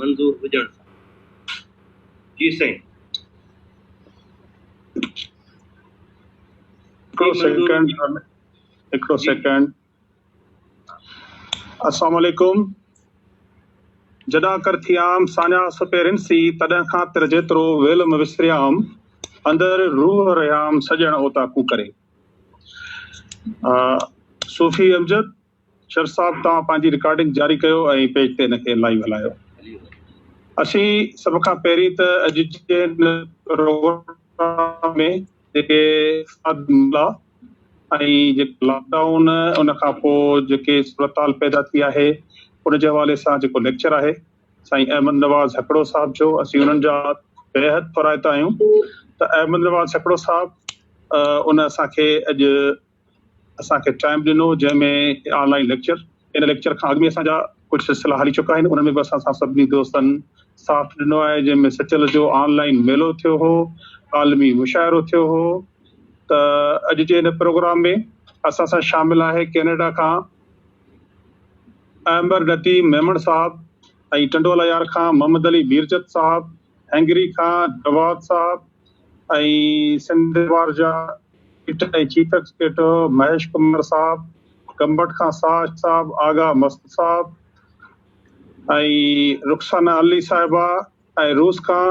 منظور هجڻ صاحب. جي سائين. هڪڙو سيڪنڊ هڪڙو سيڪنڊ. السلام عليڪم. جڏان ڪر ٿيام ساڃاهه سپيرين سين، تڏهن کان تر جيترو ويل م وسريام، اندر روح رهيام سڄڻ اوطاقون ڪري. صوفي امجد شر صاحب توهان پنهنجي رڪارڊنگ جاري ڪيو ۽ پيج تي ان کي لائيو هلايو. اسين سڀ کان پهرين ته اڄ جي هن پروگرام ۾ جيڪي ملا ۽ جيڪو لاڪ ڊائون ان کان پوء جيڪي صورتحال پيدا ٿي آهي ان جي حوالي سان جيڪو ليڪچر آهي سائين احمد نواز هڪڙو صاحب جو اسين انهن جا بيحد ٿورائتا آهيون ته احمد نواز هڪڙو صاحب ان اسان کي اڄ اسان کي ٽائيم ڏنو جنهن ۾ آن لائين ليڪچر ان ليڪچر کان اڳ ۾ اسان جا ڪجهه سلسلا هلي چڪا آهن انهن ۾ به اسان سان سڀني دوستن ساٿ ڏنو آهي جنهن ۾ سچل جو آن لائين ميلو ٿيو هو عالمي مشاعرو ٿيو هو ته اڄ جي هن پروگرام ۾ اسان سان شامل آهي ڪينيڊا کان احمد نديم ميمڻ صاحب ۽ ٽنڊو الهيار کان محمد علي ميرجت صاحب هنگري کان جواد صاحب ۽ سنڌ وار جا ۽ چيف ايگزيڪيوٽو مهيش ڪمار صاحب، گمبٽ کان ساهه صاحب، آغا مست صاحب ۽ رخسانه علي صاحبه ۽ روس کان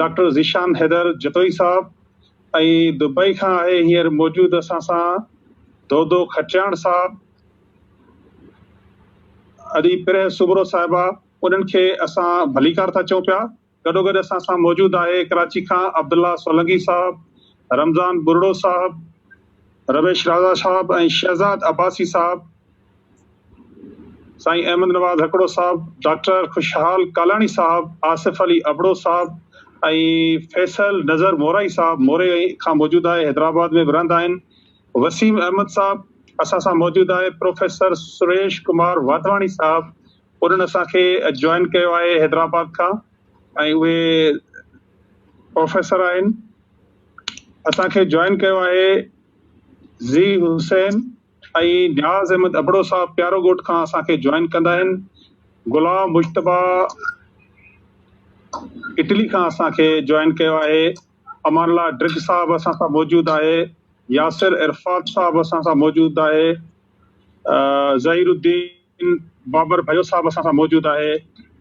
ڊاڪٽر ذيشان حيدر جتوئي صاحب ۽ دبئي کان آهي هينئر موجود اسان سان دودو کٽياڻ صاحب، ادي پرهه سومرو صاحبه انهن کي اسان ڀليڪار ٿا چئون پيا. گڏوگڏ اسان سان موجود آهي ڪراچي کان عبدالله سولنگي صاحب، رمضان ٻرڙو صاحب، رميش راجا صاحب ۽ شهزاد عباسي صاحب، سائين احمد نواز هڪڙو صاحب، ڊاڪٽر خوشحال ڪالاڻي صاحب، آصف علي ابڙو صاحب ۽ فيصل نظر مورائي صاحب موري کان موجود آهي حيدرآباد ۾ به رهندا آهن، وسيم احمد صاحب اسان سان موجود آهي، پروفيسر سريش ڪمار واڌواڻي صاحب انهن اسان کي جوائن ڪيو آهي حيدرآباد کان ۽ اهي پروفيسر آهن اسان کي جوائن ڪيو آهي زي حسين ۽ نياز احمد ابڙو صاحب پيارو ڳوٺ کان اسان کي جوائن ڪندا آهن غلام مجتبيٰ اٽلي کان اسان کي جوائن ڪيو آهي امان الله ڊرگ صاحب اسان سان موجود آهي ياسر عرفات صاحب اسان سان موجود آهي ظهير الدين بابر ڀيو صاحب اسان سان موجود آهي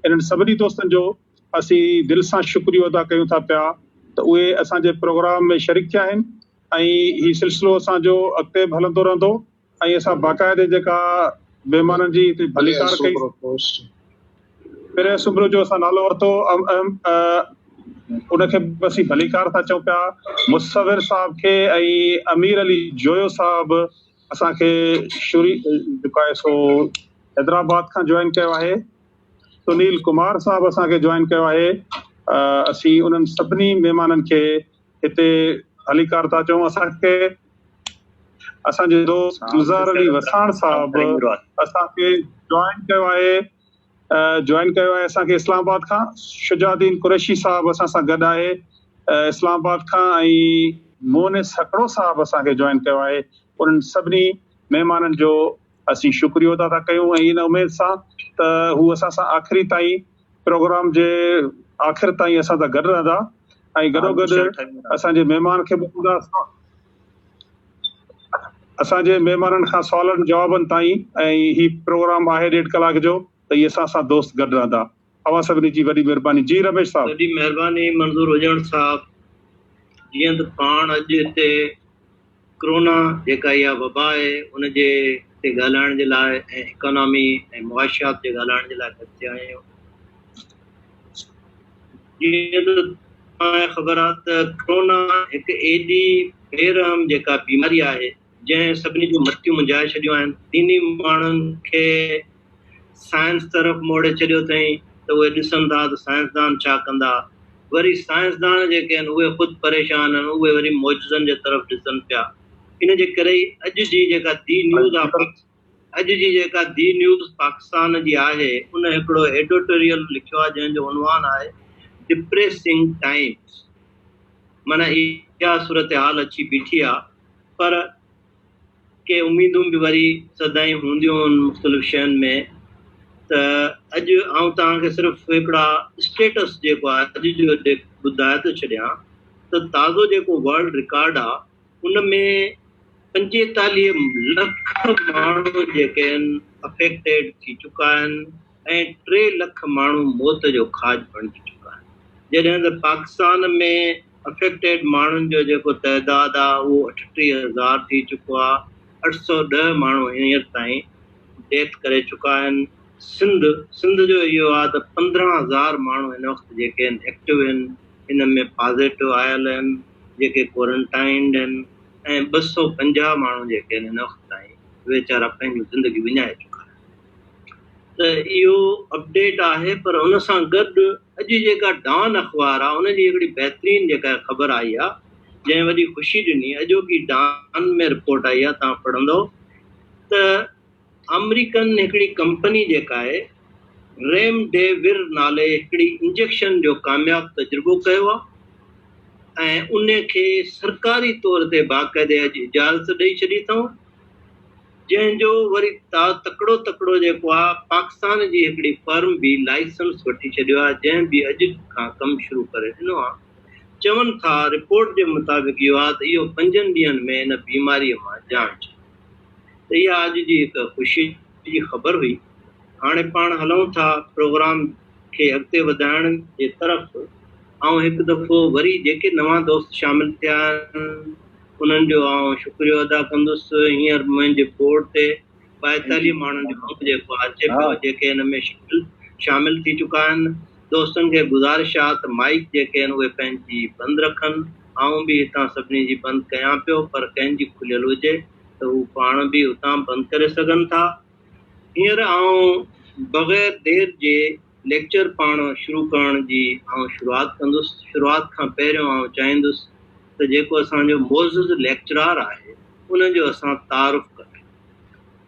انهن سڀني دوستن جو اسين دل سان شڪريو ادا ڪيون ٿا پيا ته اهي اسان جي پروگرام ۾ شريڪ ٿيا آهن ۽ هي سلسلو اسان جو اڳتي به هلندو رهندو ۽ اسان باقاعدي جيڪا مهمانن جي هتي ڀليڪار ڪئي پريس سومرو جو اسان نالو ورتو ان کي به اسين ڀليڪار ٿا چئون پيا مصور صاحب کي ۽ امير علي جويو صاحب اسان کي شوري جيڪو آهي سو حيدرآباد کان جوائن ڪيو آهي سنيل ڪمار صاحب اسان کي جوائن ڪيو آهي اسين انهن سڀني مهمانن کي هتي ڀليڪار ٿا چئون اسان کي اسان جي دوست گلزار علي وساڻ صاحب اسان کي جوائن ڪيو آهي جوائن ڪيو آهي اسان کي اسلام آباد کان شجاع الدين قريشي صاحب اسان سان گڏ آهي اسلام آباد کان ۽ مونس هڪڙو صاحب اسان کي جوائن ڪيو آهي انهن سڀني مهمانن جو اسين شڪريو ادا ٿا ڪيون ۽ ان اميد سان ته هو اسان سان آخري تائين پروگرام جي آخر تائين اسان سان گڏ رهندا ۽ گڏو گڏ اسان جي مهمان کي به ڏيندا اسان جي مهمانن کان سوالن جوابن تائين ۽ هي پروگرام آهي ڏيڍ ڪلاڪ جو ته هي اسان سان دوست گڏ رهندا اوهان سڀني جي وڏي مهرباني جي رميش صاحب. وڏي مهرباني منظور هجڻ صاحب جيئن ته پاڻ اڄ هتي ڪرونا جيڪا اها وبا آهي ان جي تي ڳالهائڻ جي لاء ۽ اڪانامي ۽ معاشيات تي ڳالهائڻ جي لاء گڏ ٿيا آهيون جيئن ته توهان کي خبر آهي ته ڪرونا هڪ ايڏي بي رحم جيڪا بيماري آهي جنهن سڀني جون متيون منجهائي ڇڏيون آهن ديني ماڻهن کي سائنس طرف موڙي ڇڏيو اٿئين ته اهي ڏسن ٿا ته سائنسدان ڇا ڪندا وري سائنسدان جيڪي آهن اهي خود پريشان آهن اهي وري معجزن جي طرف ڏسن پيا ان جي ڪري ئي اڄ جي جيڪا the news of اڄ جي جيڪا the news Pakistan جي آهي ان هڪڙو ايڊوٽوريل لکيو آهي جنهن جو عنوان آهي ڊپريسنگ ٽائيمز معنيٰ اها صورتحال اچي بيٺي آهي پر ڪي اميدون به وري سدائين هونديون آهن مختلف شين ۾ ته اڄ آئون توهان کي صرف هڪڙا اسٽيٽس جيڪو آهي اڄ جو ٻڌائي ٿو ڇڏيان ته تازو جيڪو ورلڊ رڪارڊ آهي ان ۾ 45 لک ماڻهو جيڪي آهن افيڪٽيڊ ٿي چڪا آهن ۽ 3 لک ماڻهو موت جو کاڄ بڻجي چڪا آهن، جڏهن ته پاڪستان ۾ افيڪٽيڊ ماڻهن جو جيڪو تعداد آهي اهو 38 هزار ٿي چڪو آهي، 810 ماڻهو هينئر تائين ڊيٿ ڪري چڪا آهن. سنڌ، سنڌ جو اهو آهي ته 15 هزار ماڻهو هن وقت جيڪي آهن ايڪٽو آهن، ان ۾ پازيٽو آيل آهن، جيڪي ڪورنٽائنڊ آهن ۽ 250 ماڻهو جيڪي آهن هن وقت تائين ويچارا پنهنجون زندگيون وڃائي چڪا آهن. ته اهو اپڊيٽ آهي پر ان سان گڏ اڄ جيڪا ڊان اخبار آهي ان جي هڪڙي بهترين جيڪا خبر آئي آهي جنهن وڏي خوشي ڏني، اڄوڪي ڊان ۾ رپورٽ آئي آهي توهان پڙهندو ته آمريڪن هڪڙي ڪمپني جيڪا آهي ريم ڊي ور نالي هڪڙي انجيڪشن جو ڪامياب تجربو ڪيو آهي ۽ ان کي سرڪاري طور تي باقاعدي اڄ اجازت ڏئي ڇڏي اٿئون، جنهن جو وري تڪڙو تڪڙو جيڪو آهي پاڪستان جي هڪڙي فرم به لائسنس وٺي ڇڏيو آهي جنهن به اڄ کان ڪم شروع ڪري ڏنو آهي. چون ٿا رپورٽ جي مطابق اهو آهي ته اهو پنجن ڏينهن ۾ ان بيماري مان جان ڇڏي. ته اها اڄ جي هڪ خوشي جي خبر هئي. هاڻي پاڻ هلون ٿا پروگرام کي اڳتي وڌائڻ جي طرف. آئون هڪ دفعو وري جيڪي نوان دوست شامل ٿيا آهن انهن جو آئون شڪريو ادا ڪندس. هينئر منهنجي بورڊ تي 42 ماڻهن جو انگ جيڪو اچي پيو جيڪي ان ۾ شامل ٿي چڪا آهن. دوستن کي گذارش آ ته مائيڪ جيڪي آهن اهي پنهنجي بند رکن. آئون به هتان سڀني جي بند ڪيان پيو پر ڪنهن جي کليل هجي ته هو پاڻ به اتان بند ڪري سگهن ٿا. هينئر آئون بغير دير جي ليڪچر پاڻ شروع ڪرڻ جي آئون شروعات ڪندس. شروعات کان پهريون آئون چاهيندس ته جيڪو اسان جو معزز ليڪچرار آهي ان جو اسان تعارف ڪرايون.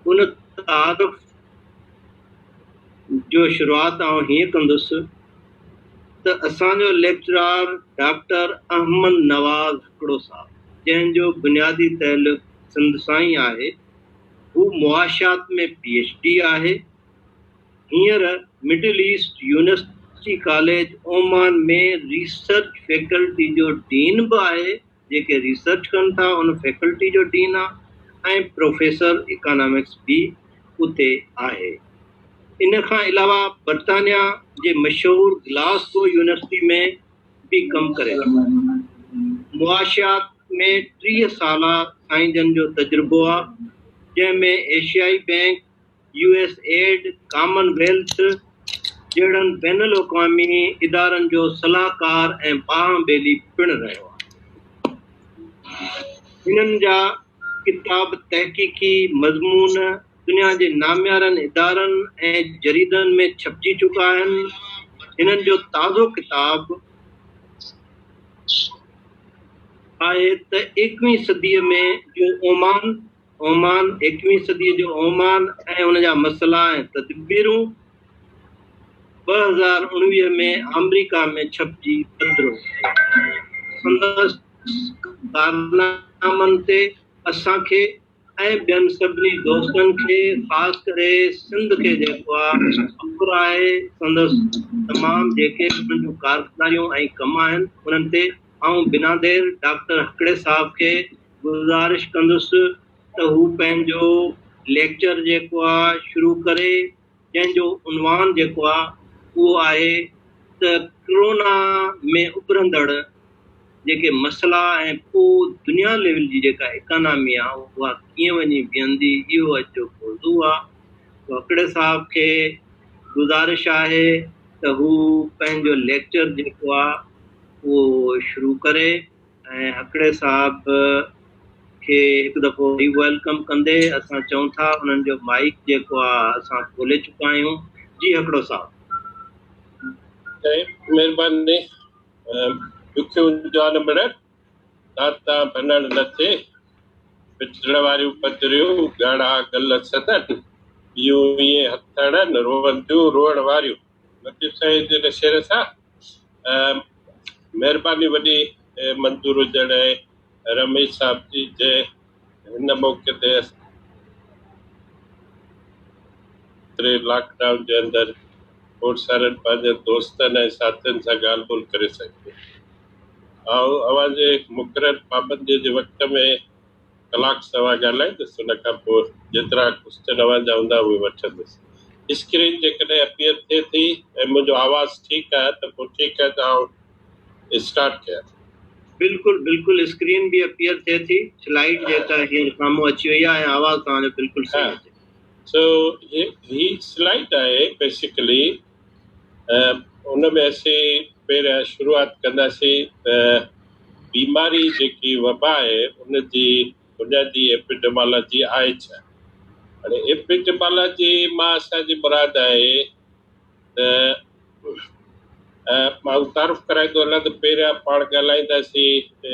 ان تعارف جو شروعات آئون هيئن ڪندس ته اسان جو ليڪچرار ڊاڪٽر احمد نواز هڪڙو صاحب جنهن جو بنيادي تعلق سنڌ سان ئي آهي، هو معاشيات ۾ پي ايڇ ڊي آهي. هينئر Middle East University College Oman ۾ research faculty جو ڊين به آهي، جيڪي ريسرچ ڪن ٿا ان فيڪلٽي جو ڊين آ ۽ پروفيسر اڪانامڪس به اتي آهي. ان کان علاوه برطانيا جي مشهور گلاسگو يونيورسٽي ۾ به ڪم ڪري ٿو. معاشيات ۾ 30 سالا سائين جن جو تجربو آ، جنهن ۾ ايشيائي bank, U S aid, Commonwealth جهڙن بين الاقوامي ادارن جو صلاحڪار ۽ ٻانهن ٻيلي پڻ رهيو آهي. هنن جا ڪتاب، تحقيقي مضمون دنيا جي ناميارن ادارن ۽ جريدن ۾ ڇپجي چڪا آهن. هنن جو تازو ڪتاب آهي ته ايڪويهين صديء ۾ جو اومان، اومان، ايڪويهين صديء جو اومان ۽ ان جا مسئلا ۽ تدبيرون، 2019 ۾ آمريڪا ۾ ڇپجي پڌرو ٿيو. سندس ڪارنامن تي اسان کي ۽ ٻين سڀني دوستن کي خاص ڪري سنڌ کي جيڪو آ فخر آهي. سندس تمام جيڪي به انهن جون ڪارگذاريون ۽ ڪم آهن انهن تي آئون بنا دير ڊاڪٽر هڪڙي صاحب کي گذارش ڪندس ته هو پنهنجو ليڪچر جيڪو آ شروع ڪري، جنهن جو عنوان جيڪو آ اهو آهي ته ڪرونا ۾ اڀرندڙ جيڪي مسئلا ۽ پو دنيا ليول جي جيڪا اڪانامي آ اها ڪيئن وڃي بيهندي، اهو اڄ جو موضوع آ. سو هڪڙي صاحب کي گذارش آهي ته هو پنهنجو ليڪچر جيڪو آ اهو شروع ڪري. ۽ هڪڙي صاحب کي هڪ دفعو وري welcome ڪندي اسان چئون ٿا انهن جو مائيڪ جيڪو آ اسان کولي چڪا آهيون. جي هڪڙو صاحب. سائين مهرباني. ڏکيو جان مڙ داتا ڀنڻ نه ٿئي، پٽڙ واريون پڌريون ڳاڙها گل سدن، ٻيون ائين هٿڙن روئنديون روئڻ واريون. لطيف سائين جي ان شعر سان مهرباني وڏي منظور هجڻ ۽ رميش صاحب جي جنهن هن موقعي تي هيتري لاڪ ڊائون جي اندر کوڙ سارن پنهنجن دوستن ۽ ساٿين سان ڳالهه ٻولهه ڪري سگهجي. آئون اوهان جي مقرر پابنديء جي وقت ۾ ڪلاڪ سوا ڳالهائيندس، ان کان پوء جيترا ڪوئسچن اوهان جا هوندا اهي وٺندس. اسڪرين جيڪڏهن اپيئر ٿئي ٿي ۽ منهنجو آواز ٺيڪ آهي ته پوء ٺيڪ آهي ته آئون اسٽارٽ ڪيان. بلڪل بلڪل اسڪرين به اپيئر ٿئي ٿي، سلائيڊ جيڪا هينئر سامهون اچي وئي آهي ۽ آواز توهان جو بلڪل صحيح اچي ٿو. سو هي سلائيڊ آهي بيسيڪلي ان ۾ اسين پهريان شروعات ڪنداسين ته بيماري جيڪي وبا آهي ان جي بنيادي ايپيڊيمالاجي آهي ڇا؟ هاڻي ايپيڊيمالاجي مان اسان جي مراد آهي ته مان تعارف ڪرائيندو هلان ته پهريان پاڻ ڳالهائينداسين ته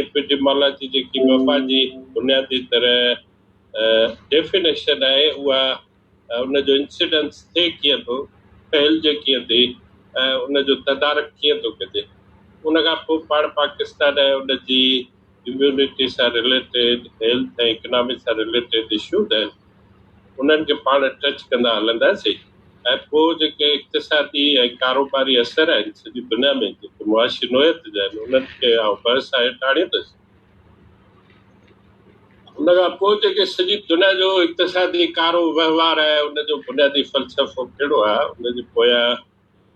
ايپيڊيمالاجي جيڪي وبا جي بنيادي طرح ڊيفينيشن آهي اها ان جو انسيڊنس ٿئي ڪيئن ٿو، ڦهلجي ڪيئن ٿي ۽ ان جو تدارڪ ڪيئن ٿو ڪجي. ان کان پوء پاڻ پاڪستان ۽ ان جي اميونٽي سان رليٽيڊ، هيلٿ ۽ اڪنامي سان رليٽيڊ اشوز آهن انهن کي پاڻ ٽچ ڪندا هلنداسين ۽ پوء جيڪي اقتصادي ۽ ڪاروباري اثر آهن سڄي دنيا ۾ جيڪي معاشي نوعيت جا آهن انهن کي آئون بحث هيٺ آڻيندس. ان کان پوء جيڪي سڄي دنيا جو اقتصادي ڪارو وهنوار آهي ان جو بنيادي فلسفو ڪهڙو آهي، ان جي پويان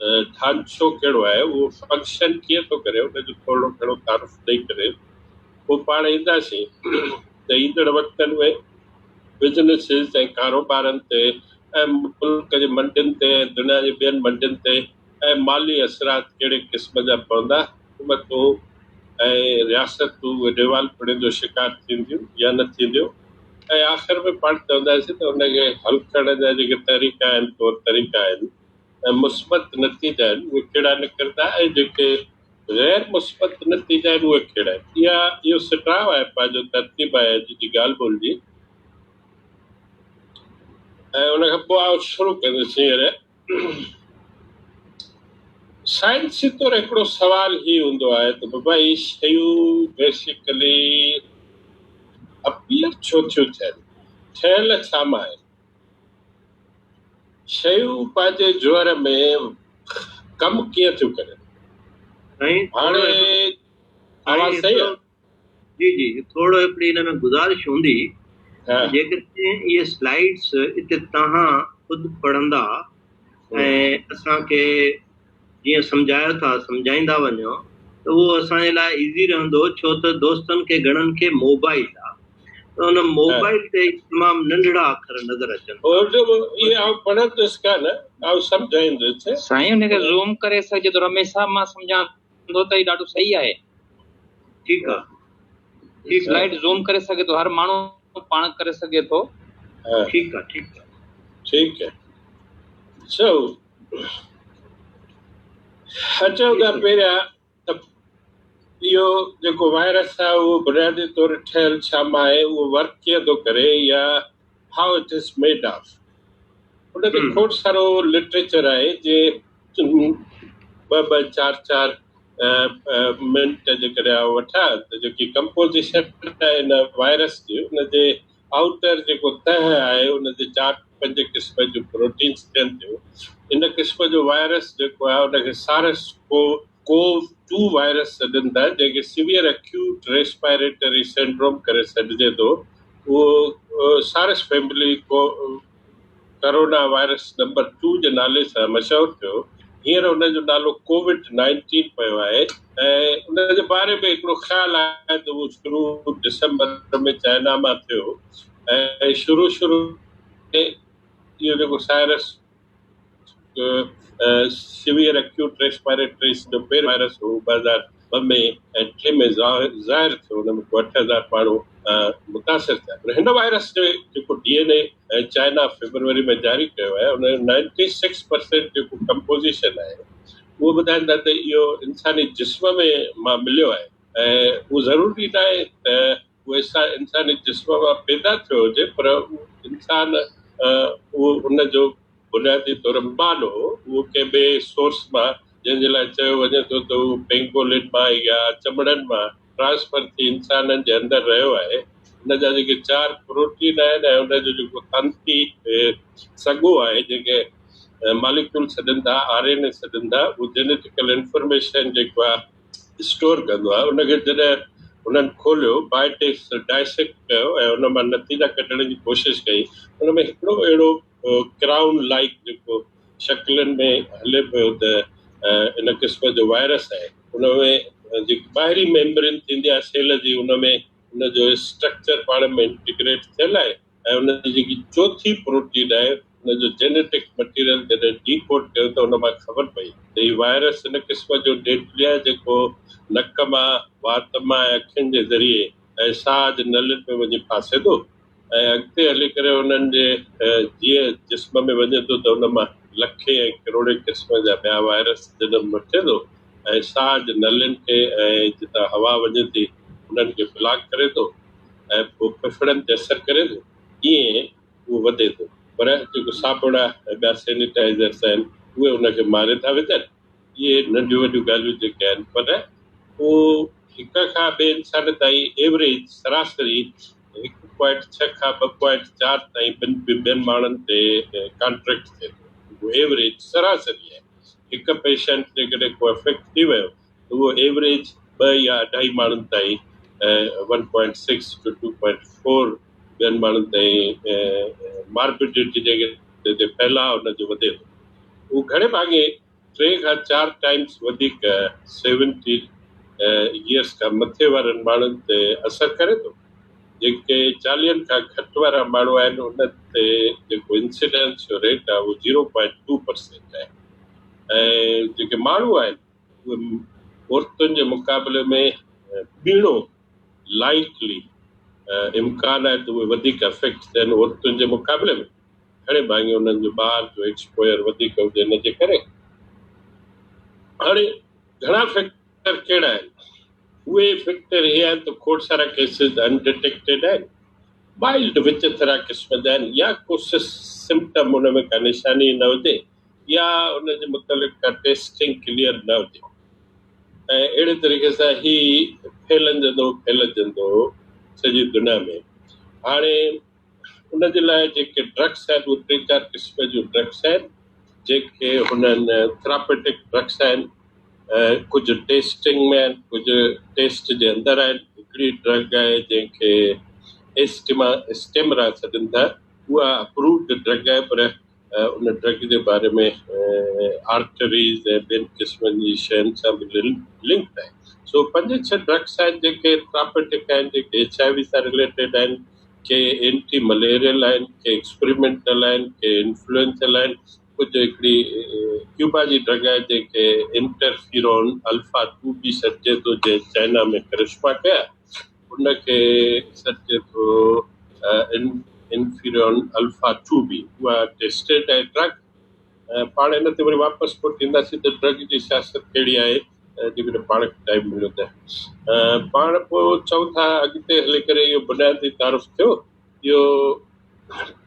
ڍانچو ڪهڙو آهي، اهو فنڪشن ڪيئن ٿو ڪري، ان جو ٿورڙو گهڻو تعارف ڏئي ڪري پوء پاڻ اينداسين ته ايندڙ وقتن ۾ بزنسز ۽ ڪاروبارن تي ۽ ملڪ جي منڊين تي ۽ دنيا جي ٻين منڊين تي ۽ مالي اثرات ڪهڙي قسم جا پوندا، حڪومتون ۽ رياستون اهي ڏيوالپڻي جو شڪار ٿينديون يا نه ٿينديون ۽ آخر ۾ پاڻ چونداسين ته ان کي حل ڪرڻ جا جيڪي طريقا آهن، طور طريقا آهن ۽ مثبت نتيجا آهن اهي ڪهڙا نڪرندا ۽ جيڪي غير مثبت نتيجا آهن اهي ڪهڙا آهن. اها اهو سٽاء آهي پنهنجو ترتيب آهي اڄ جي ڳالهه ٻولهه جي ۽ ان کان پوء آئون شروع ڪندس هينئر. سائنسي طور هڪڙو سوال هي هوندو آهي ته بابا هي شيون بيسيڪلي اپيئر ڇو ٿيون ٿين؟ ٺهيل ڇا مان آهن؟ شيون پنهنجي جوهر ۾ ڪم ڪيئن ٿيون ڪرين؟ هاڻي آواز صحيح آهي؟ جي جي ٿورو هڪڙي ان ۾ گذارش هوندي ته جيڪڏهن اهي سلائيڊس اتي توهان خود پڙهندا ۽ اسان کي جيئن سمجهايو ٿا سمجهائيندا وڃو ته اهو اسان جي لاء ايزي رهندو ڇو ته دوستن کي گهڻن کي موبائل آ ته ان موبائل تي تمام ننڍڙا اکر نظر اچن ٿا. اهي آئون پڙهندس ڪانه آئون سمجهائيندس. سائين ان کي زوم ڪري سگهجي ٿو رميش صاحب مان سمجهان ٿو ته هي ڏاڍو صحيح آهي. ٺيڪ آ ٺيڪ آ. سلائيڊ زوم ڪري سگهي ٿو هر ماڻهو پاڻ ڪري سگهي ٿو. ٺيڪ آ ٺيڪ آ. ٺيڪ آ سو اچون ٿا پهريان ته اهو جيڪو وائرس آهي اهو بنيادي طور ٺهيل ڇا مان آهي اهو ورڪ ڪيئن ٿو ڪري يا how it is made of ان تي کوڙ سارو لٽريچر آهي جي ٻه ٻه چار چار منٽ جيڪڏهن آئون وٺان ته جيڪي ڪمپوزيشن آهي ان وائرس جي ان جي آئوٽر جيڪو تهه آهي ان جي چار پنج قسم جون پروٽينس ٿين ٿيون. ان قسم جو وائرس جيڪو آهي ان کي سارس ڪوو ٽو وائرس سڏن ٿا جنهن کي سيويئر اڪيوٽ ريسپائريٽري سينڊروم ڪري سڏجي ٿو. اهو SARS family corona virus number two جي نالي سان مشهور ٿيو. هينئر ان جو نالو ڪووڊ نائنٽين پيو آهي ۽ ان جي باري ۾ هڪڙو خيال آهي ته اهو شروع ڊسمبر ۾ چائنا مان ٿيو ۽ شروع شروع ۾ اهو جيڪو سائرس سيويئر اڪيوٽ ريسپائريٽري جو پهريون وائرس هو 2002 ۾ ۽ 3 ۾ ظاهر ٿيو ان ۾ ڪو 8000 ماڻهو متاثر ٿيا پر هن وائرس جو جيڪو ڊي اين اي چائنا فيبروري ۾ جاري ڪيو آهي ان جو نائنٽي سڪس پرسينٽ جيڪو ڪمپوزيشن آهي اهو ٻڌائين ٿا ته اهو انساني جسم ۾ مان مليو آهي ۽ اهو ضروري ناهي ته اهو انساني جسم مان پيدا ٿيو هجي پر انسان اهو ان جو بنيادي طور مال هو، اهو ڪنهن ٻئي سورس مان جنهن جي لاء چيو وڃي ٿو ته اهو پينگولين مان يا چمڙن مان ٽرانسفر ٿي انسانن جي اندر رهيو آهي. ان جا جيڪي چار پروٽين آهن ۽ ان جو جيڪو تنتي سڳو آهي جنهن کي ماليڪيول سڏن ٿا، آر اين اي سڏن ٿا، اهو جينيٽيڪل انفارميشن جيڪو آهي اسٽور ڪندو آهي. ان کي جڏهن انهن کوليو، بائيٽيڪس ڊائسيڪٽ ڪيو ۽ ان مان نتيجا ڪڍڻ جي ڪوشش ڪئي، ان ۾ هڪڙو اهڙو ڪرائون لائيڪ جيڪو شڪلن ۾ هلي پيو ته ان قسم جو وائرس آهي. ان ۾ جيڪي ٻاهرين ميمبرين ٿيندي آهي سيل جي، ان ۾ ان جو اسٽرڪچر پاڻ ۾ انٽيگريٽ ٿيل آهي ۽ ان جي جيڪي چوٿين پروٽين آهي ان جو جينيٽڪ مٽيريل جڏهن ڊي ڪوڊ ڪيو ته ان مان خبر پئي ته هي وائرس ان قسم جو ڊيڊلي آهي جيڪو نڪ مان، وات مان ۽ اکين جي ذريعي ۽ ساهه جي نلين ۾ وڃي ڦاسي ٿو ۽ اڳتي هلي ڪري انهن جي جيئن جسم ۾ وڃي ٿو ته ان مان لکين ۽ ڪروڙين قسم جا ٻيا وائرس جنم وٺي ٿو ۽ ساهه جي نلين کي ۽ جتان هوا وڃي ٿي انهن کي بلاڪ ڪري ٿو ۽ پوء ڦڦڙن تي اثر ڪري ٿو، ائين اهو وڌي ٿو. پر جيڪو صابڻ ۽ ٻيا سينيٽائيزرس آهن، اهي ان کي ماري ٿا وجهن. اهي ننڍيون وڏيون ڳالهيون جيڪي آهن، پر اهو هڪ کان ٻئي انسان تائين ايوريج، سراسري، هڪ پوائنٽ ڇهه کان ٻه پوائنٽ چار تائين ٻن ٻين ماڻهن تي ڪانٽريڪٽ ٿئي ٿو. اهو ايوريج، سراسري، آهي. هڪ پيشنٽ جيڪڏهن ڪو افيڪٽ ٿي ويو ته اهو ايوريج ٻه يا اڍائي ماڻهن تائين one point six two two point four ٻين ماڻهن تائين ماربيڊٽي جيڪي تي ڦهلاء ان جو وڌي ٿو. اهو گهڻي ڀاڱي ٽي کان چار ٽائمز وڌيڪ سيونٽي يئرس کان مٿي وارن ماڻهن تي اثر ڪري ٿو. جيڪي چاليهن کان گهٽ وارا ماڻهو آهن انهن تي جيڪو انسيڊنس جو ريٽ آهي اهو زيرو پوائنٽ ٽو پرسينٽ آهي ۽ جيڪي ماڻهو آهن اهي عورتن جي مقابلي ۾ ٻيڻو لائيڪلي امڪان آهي ته اهي وڌيڪ افيڪٽ ٿين عورتن جي مقابلي ۾، گهڻي ڀاڱي انهن جو ٻار جو ايڪسپوئر وڌيڪ هجي ان جي ڪري. هاڻي گهڻا فيڪٽر ڪهڙا آهن؟ اهي فيڪٽر اهي آهن ته کوڙ سارا ڪيسز ان ڊٽيڪٽيڊ آهن، مائلڊ وچٿرا قسم جا آهن يا ڪو سمپٽم ان ۾ ڪا نشاني نه هجي يا ان جي متعلق ڪا ٽيسٽنگ ڪليئر نه هجي ۽ اهڙي طريقي سان هي ڦهلجندو ڦهلجندو سڄي دنيا ۾. هاڻي ان جي لاء جيڪي ڊرگس آهن اهي ٽي چار قسم جون ڊرگس آهن جيڪي هنن ٿراپيوٽڪ ڊرگس آهن، ڪجهه ٽيسٽنگ ۾ آهن، ڪجهه ٽيسٽ جي اندر آهن. هڪڙي ڊرگ آهي جنهن کي ايسٽما اسٽيمرا سڏن ٿا، اها اپرووڊ ڊرگ آهي پر ان ڊرگ جي باري ۾ آرٽريز ۽ ٻين قسمن جي شين سان به لنڪ آهي. سو پنج ڇهه ڊرگس آهن جيڪي ٿراپيوٽڪ آهن، جيڪي ايڇ I V سان رليٽيڊ آهن، ڪي اينٽي مليريل آهن، ڪي ايڪسپريمينٽل آهن، ڪي انفلوئنزل آهن. ڪجهه هڪڙي ڪيوبا جي ڊرگ آهي جنهن کي انٽرفيرون الفا ٽو بي سڏجي ٿو، جنهن چائنا ۾ ڪرشما ڪيا، ان کي سڏجي ٿو انفيرون الفا ٽو بي، اها ٽيسٽيڊ آهي ڊرگ. پاڻ ان تي وري واپس موٽي اينداسين ته ڊرگ جي سياست ڪهڙي آهي، جيڪڏهن پاڻ کي ٽائيم مليو ته. پاڻ پوء چئون ٿا اڳتي هلي ڪري اهو بنيادي تعارف ٿيو، اهو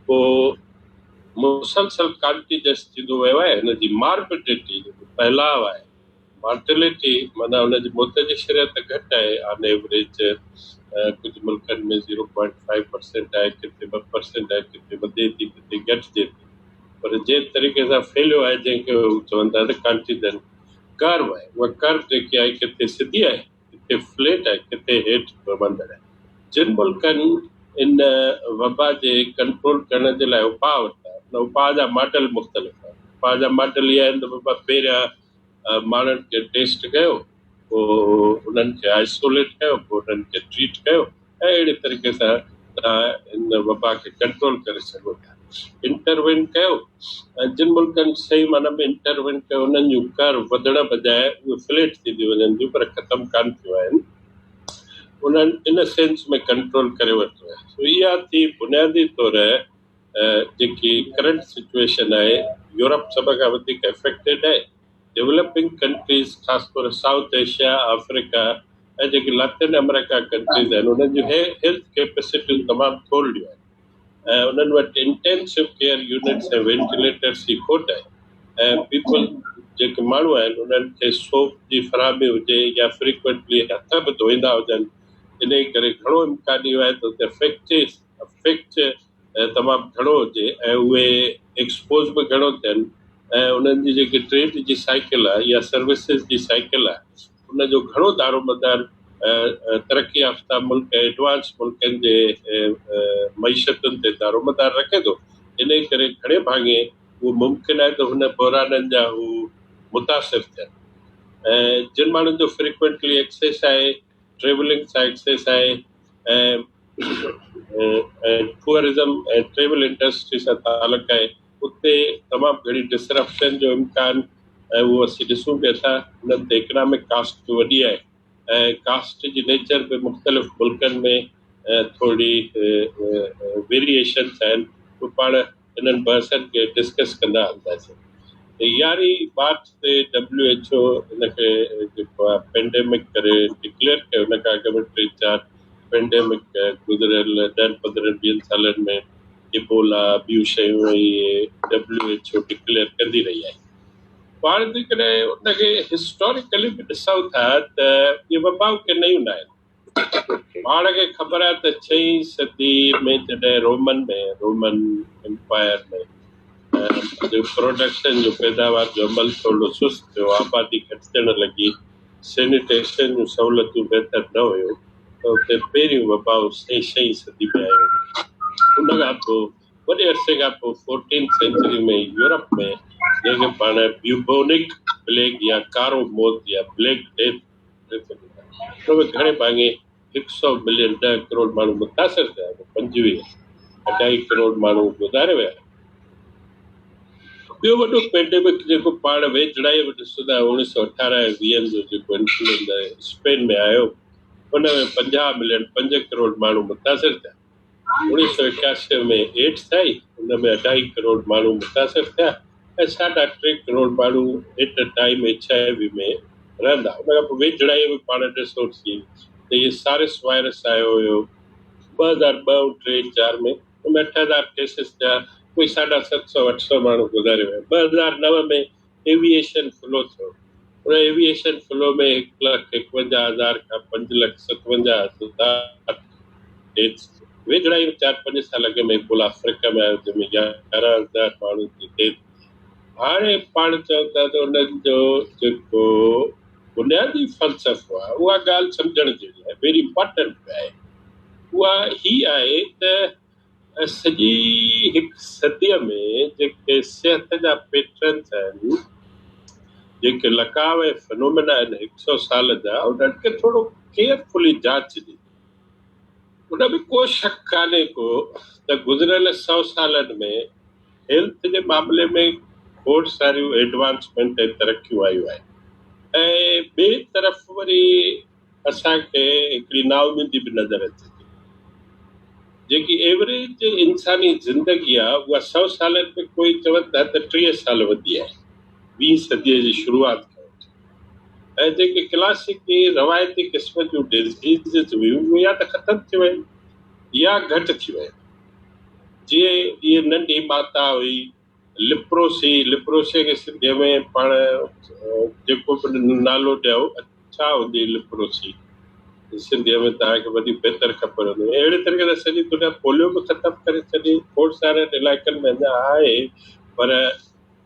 پوء مسلسل ڪانٽيجس ٿيندو ويو آهي. هن جي ماربڊٽي جيڪو ڦهلاء آهي، مارٽلٽي معنيٰ ان جي موت جي شرح ته گهٽ آهي، آن ايوريج ڪجهه ملڪن ۾ زيرو پوائنٽ فائيو پرسينٽ آهي، ڪٿي 2% آهي، ڪٿي وڌي ٿي، ڪٿي گهٽجي ٿي، پر جنهن طريقي سان ڦهليو آهي جنهن کي هو چون ٿا ته ڪانٽيجن ڪرو آهي، اها ڪرو جيڪي آهي ڪٿي سڌي آهي، ڪٿي فليٽ آهي، ڪٿي هيٺ وڌندڙ آهي. جن ملڪن ان وبا جي ڪنٽرول ڪرڻ جي لاء اپاء ورتا، ان اپاء جا ماڊل مختلف آهن. اپاء جا ماڊل اهي آهن ته بابا پهريان ماڻهن کي ٽيسٽ ڪيو، پوء انهن کي آئسوليٽ ڪيو، پوء انهن کي ٽريٽ ڪيو ۽ اهڙي طريقي سان توهان ان وبا کي ڪنٽرول ڪري سگهو ٿا. انٽروين ڪيو ۽ جن ملڪن صحيح معنيٰ ۾ انٽروين ڪيو انهن جون ڪر وڌڻ بجاء اهي فليٽ ٿينديون وڃن ٿيون پر ختم ڪانه ٿيون آهن. انهن ان سينس ۾ ڪنٽرول ڪري ورتو آهي. سو اها ٿي بنيادي طور جيڪي ڪرنٽ سچوئيشن آهي. يورپ سڀ کان وڌيڪ افيڪٽيڊ آهي، ڊولپنگ ڪنٽريز خاص طور سائوٿ ايشيا، آفريڪا ۽ جيڪي لاطين آمريڪا ڪنٽريز آهن انهن جون هيلٿ ڪيپسٽيون تمام ٿورڙيون آهن ۽ انهن وٽ انٽينسو ڪيئر يونٽس ۽ وينٽيليٽرس جي کوٽ آهي ۽ پيپل جيڪي ماڻهو آهن انهن کي سوپ جي فراهمي هجي يا فريڪوئنٽلي هٿ به ڌوئيندا هجن. انهيء ڪري گهڻو امڪان اهو آهي ته اتي افيڪٽ تمام گهڻو هجي ۽ اهي ايڪسپوز به گهڻو ٿين ۽ انهن جي جيڪي ٽريڊ جي سائيڪل آهي يا سروسز جي سائيڪل آهي ان جو گهڻو دارومدار ترقي يافته ملڪ ۽ ايڊوانس ملڪن جي معيشتن تي دارومدار رکي ٿو. انهيء ڪري گهڻي ڀاڱي اهو ممڪن آهي ته هن بحرانن جا هو متاثر ٿين ۽ جن ماڻهن جو فريڪوئنٽلي ايڪسيس آهي، ٽريولنگ سان ايڪسيس آهي ۽ ٽوئرزم ۽ ٽريول انڊسٽري سان تعلق آهي اتي تمام گهڻي ڊسرپشن جو امڪان ۽ اهو اسين ڏسون به ٿا. انهن تي اڪنامڪ ڪاسٽ به وڏي آهي ۽ ڪاسٽ جي نيچر به مختلف ملڪن ۾ ٿوري ويريئيشنس آهن. اهي پاڻ انهن بحثن کي ڊسڪس ڪندا هلنداسين. 11 مارچ تي ڊبليو ايڇ او ان کي جيڪو آهي پينڊيمڪ ڪري ڊڪليئر ڪيو. ان کان اڳ ۾ ٽي چار پينڊيمڪ گذريل ڏهن پندرهن ويهن سالن ۾ ايبولا ٻيون شيون اهي ڊبليو ايڇ او ڊڪليئر ڪندي رهي آهي. پاڻ جيڪڏهن ان کي هسٽاريڪلي به ڏسون ٿا ته اهي وبائون ڪي نيون نه آهن. پاڻ کي خبر آهي ته ڇهين صدي ۾ جڏهن رومن ۾ رومن امپائر ۾ پروڊڪشن جو پيداوار جو عمل ٿورڙو سست ٿيو، آبادي گهٽجڻ لڳي، سينيٽيشن جون سهولتون بهتر نه هيون ته اتي پهريون وباء ڇهين صدي ۾ آيو. ان کان پوء وڏي عرصي کان پوء فورٽينٿ سينچري ۾ يورپ ۾ جنهن کي پاڻ بيوبونڪ پليگ يا ڪارو موت يا بليڪ ڊيٿ ڪري سگهون ٿا. ان ۾ گهڻي ڀاڱي هڪ سئو ملين ڏهه ڪروڙ ماڻهو متاثر ٿيا ته پنجويهه اڍائي ڪروڙ ماڻهو گذاري ويا. ٻيو وڏو پينڊيمڪ جيڪو پاڻ ويجهڙائيء ۾ ڏسندا آهيون اوڻيهه سئو اٺارهن ۽ ويهن جو جيڪو انفلوئنزا اسپين ۾ آيو ان ۾ 50 ملين پنج ڪروڙ ماڻهو متاثر ٿيا. 1981 ۾ ايڊز آئي، ان ۾ اڍائي ڪروڙ ماڻهو متاثر ٿيا ۽ ساڍا ٽي ڪروڙ ماڻهو at a time H I V ۾ رهندا. ان کان پوء ويجهڙائيء ۾ پاڻ ڏسوسين ته هيء سارس وائرس آيو هيو 2002 ۽ ٽي چار ۾، ان ۾ 8000 ڪيسز ٿيا، ڪوئي ساڍا ست سئو اٺ سئو ماڻهو گذاري ويا. 2009 ۾ ايوي ايشن فلو ٿيو، ان ايوي ايشن فلو ۾ هڪ لک ايڪونجاهه هزار کان 5,57,000 ڊيٿس ٿيون. ويجهڙائي ۾ چار پنج سال اڳ ۾ ايبولا آفريڪا ۾ آيو جنهن ۾ 11,000 ماڻهن جي ڊيٿ. هاڻي پاڻ چئون ٿا ته انهن جو جيڪو بنيادي فلسفو آهي اها ڳالهه سمجهڻ جهڙي آهي، ويري امپارٽنٽ به آهي. اها هي آهي ته سڄي هڪ صديء ۾ جيڪي صحت جا پيٽرنس آهن، جيڪي لقاء ۽ فنومينا آهن هڪ سئو سال جا، انهن کي ٿورو ڪيئرفلي جاچجي. ان ۾ ڪو شڪ ڪانهي ڪو ته گذريل سئو سالن ۾ هيلٿ جي معاملي ۾ کوڙ ساريون ايڊوانسمينٽ ۽ ترقيون آيون آهن ۽ ٻئي طرف وري اسان کي هڪڙي نااميدي به نظر اچي ٿي. جيڪي ايوريج انساني زندگي آ اها سئو سالن ۾ ڪوئي چون ٿا ته 30 سال وڌي آهي ويهين صديء جي شروعات کان وٺي ۽ جيڪي ڪلاسيڪي روايتي قسم جون ڊزيزز هيون اهي يا ته ختم ٿي ويون يا گهٽ ٿي ويون. جيئن هيء ننڍي ماتا هئي لپروسي، لپروسيء کي سنڌيء ۾ پاڻ جيڪو به نالو ڏيو، ڇا هوندي لپروسي؟ سنڌيء ۾ توهان کي وڌيڪ بهتر خبر هوندي. اهڙي طريقي سان سڄي دنيا پوليو به ختم ڪري ڇڏي. کوڙ سارن علائقن ۾ اڃا آهي، پر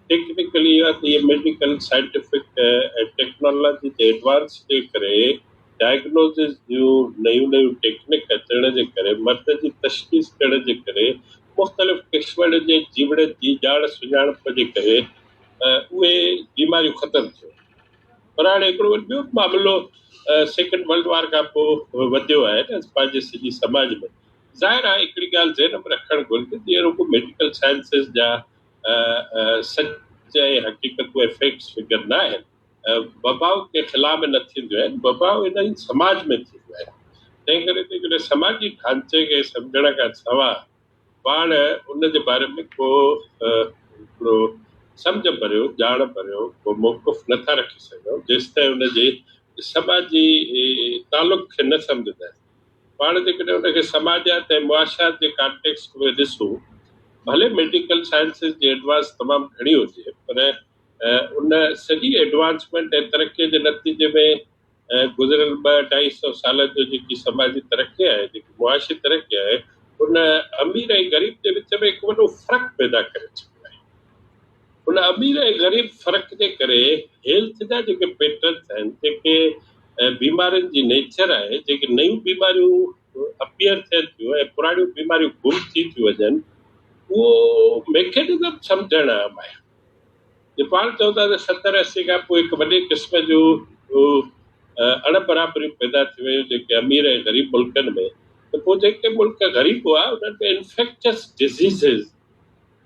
ٽيڪنيڪلي اهو آهي ته اهي ميڊيڪل، سائنٽيفڪ ۽ ٽيڪنالاجي جي ايڊوانس جي ڪري ڊائگنوزز جون نيون نيون ٽيڪنڪ اچڻ جي ڪري، مرض جي تشخيص ڪرڻ جي ڪري مختلف قسمن جي جيوڙن جي ڄاڻ سڃاڻپ جي ڪري اهي بيماريون ختم ٿيون. پر هاڻي هڪڙو وري ٻيو به معاملو سيڪنڊ ورلڊ وار کان پوء وڌيو آهي نه پنهنجي سڄي سماج ۾. ظاهر آهي هڪڙي ڳالهه ذهن ۾ رکڻ گهرجي ته اهي رڳو ميڊيڪل سائنسز جا سچ ۽ حقيقتون ۽ فيڪٽس فگر نه آهن. وبائون ڪنهن خلا ۾ نه ٿينديون آهن، وبائون انهن سماج ۾ ٿينديون آهن. تنهن ڪري جيڪڏهن سماجي ڍانچي کي سمجهڻ کان سواء پاڻ ان جي باري ۾ ڪو هڪڙو سمجهه ڀريو، ڄاڻ ڀريو ڪو موقف نه ٿا رکي سگهون، جيستائين ان جي سماجي تعلق کي نه سمجهنداسين. پاڻ جيڪڏهن ان کي سماجيات ۽ معاشيات جي ڪانٽيڪسٽ ۾ ڏسون، ڀلي ميڊيڪل سائنسز جي ايڊوانس تمام گهڻي هجي، پر ان سڄي ايڊوانسمينٽ ۽ ترقي جي نتيجي ۾ ۽ گذريل ٻه اڍائي سئو سالن جو جيڪي سماجي ترقي آهي، جيڪي معاشي ترقي آهي، ان امير ۽ غريب جي وچ ۾ هڪ وڏو فرق پيدا ڪري ڇڏيو آهي. ان امير ۽ غريب فرق جي ڪري هيلٿ جا جيڪي پيٽرنس آهن، جيڪي بيمارين جي نيچر آهي، جيڪي نيون بيماريون اپيئر ٿين ٿيون ۽ پراڻيون بيماريون گم ٿي ٿيون وڃن، اهو ميڪينزم سمجهڻ اهم آهي. جي پاڻ چئون ٿا ته ستر اسي کان پوء هڪ وڏي قسم جون اڻ برابريون پيدا ٿي ويون جيڪي امير ۽ غريب ملڪن ۾، ته پوء جيڪي ملڪ غريب هئا انهن ۾ انفيڪچس ڊزيزز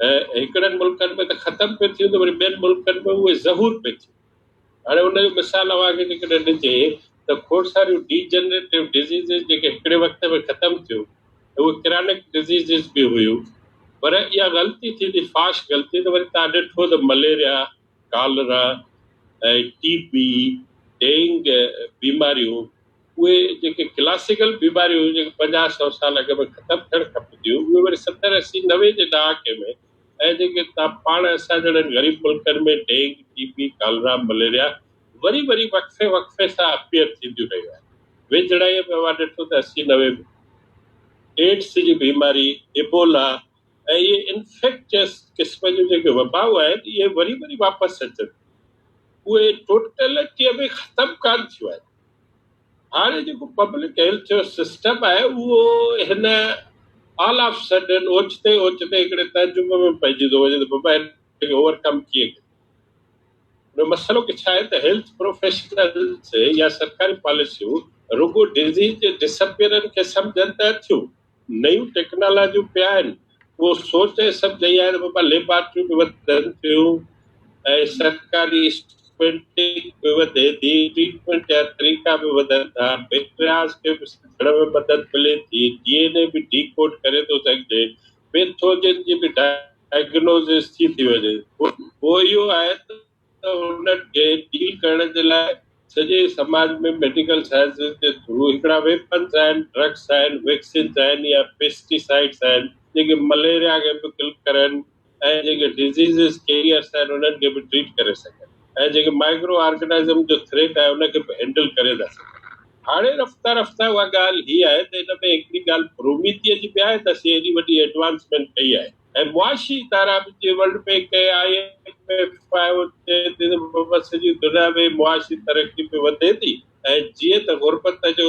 هڪڙن ملڪن ۾ ته ختم پيو ٿيون ته وري ٻين ملڪن ۾ اهي ظهور پئي ٿيون. هاڻي ان جو مثال اوهان کي جيڪڏهن ڏجي ته کوڙ ساريون ڊي جنريٽو ڊزيزز جيڪي هڪڙي وقت ۾ ختم ٿيون اهي ڪرانڪ ڊزيزز به هيون پر اها غلطي ٿي ٿي فاش غلطي ته وري توهان ڏٺو ته مليريا، ڪالرا ۽ ٽي بي، ڊينگ بيماريون اهي جيڪي ڪلاسيڪل بيماريون هيون جيڪي پنجاهه سئو سال اڳ ۾ ختم ٿيڻ کپنديون اهي وري ستر اسي نوي جي ڏهاڪي ۾ ۽ جيڪي تان پاڻ اسان جهڙن غريب ملڪن ۾ ڊينگ، ٽي بي، ڪالرا، مليريا وري وري وقفي وقفي سان اپيئر ٿينديون رهيون آهن. ويجهڙائيء ۾ اوهان ڏٺو ته اسي نوي ۾ ايڊز جي بيماري، ايبولا ۽ اهي انفيڪچس قسم جون جيڪي وبائون آهن اهي وري وري واپس اچن ٿيون. اهي ٽوٽلٽيء ۾ ختم ڪانه ٿيون آهن. هاڻي جيڪو پبلڪ هيلٿ جو سسٽم آهي اهو هن آل آف سڊن اوچتي اوچتي هڪڙي تعجب ۾ پئجي ٿو وڃي ته بابا هن کي اوور ڪم ڪيئن ڪجي. ان جو مسئلو ڇا آهي ته هيلٿ پروفيشنلز يا سرڪاري پاليسيون رڳو ڊزيز جي ڊسپيئرن کي سمجهن ته ٿيون، نيون ٽيڪنالاجيون پيا آهن اهو سوچ ۽ سمجهه اها آهي ته بابا ليبارٽريون به وڌن ٿيون ۽ سرڪاري اسپينڊنگ به وڌي ٿي، ٽريٽمينٽ جا طريقا به وڌن ٿا، بيڪٽرياز کي به سمجهڻ ۾ مدد ملي ٿي، ڊي اين اي به ڊي ڪوڊ ڪري ٿو سگهجي، پيٿوجن جي به ڊائگنوزس ٿي ٿي وڃي. پوء اهو آهي ته انهن کي ڊيل ڪرڻ جي لاء سڄي سماج ۾ ميڊيڪل سائنسز جي ٿرو هڪڙا ويپنز آهن، ڊرگس آهن، ويڪسينز آهن يا پيسٽيسائيڊز آهن جيڪي مليريا کي به ڪل ڪرن ۽ جيڪي ڊزيزز ڪيريئرس آهن انهن کي به ٽريٽ ڪري سگهن ۽ جيڪي مائڪرو آرگنائزم جو ٿريٽ آهي ان کي به هينڊل ڪري ٿا سگهن. هاڻي رفته رفته اها ڳالهه هي آهي ته ان ۾ هڪڙي ڳالهه پروميٿيء جي به آهي ته اسين ايڏي وڏي ايڊوانسمينٽ ڪئي آهي. ۽ معاشي ادارا به جيئن world bank ۽ I M F آهي اهو چئي ٿي ته بابا سڄي دنيا ۾ معاشي ترقي به وڌي ٿي ۽ جيئن ته غربت جو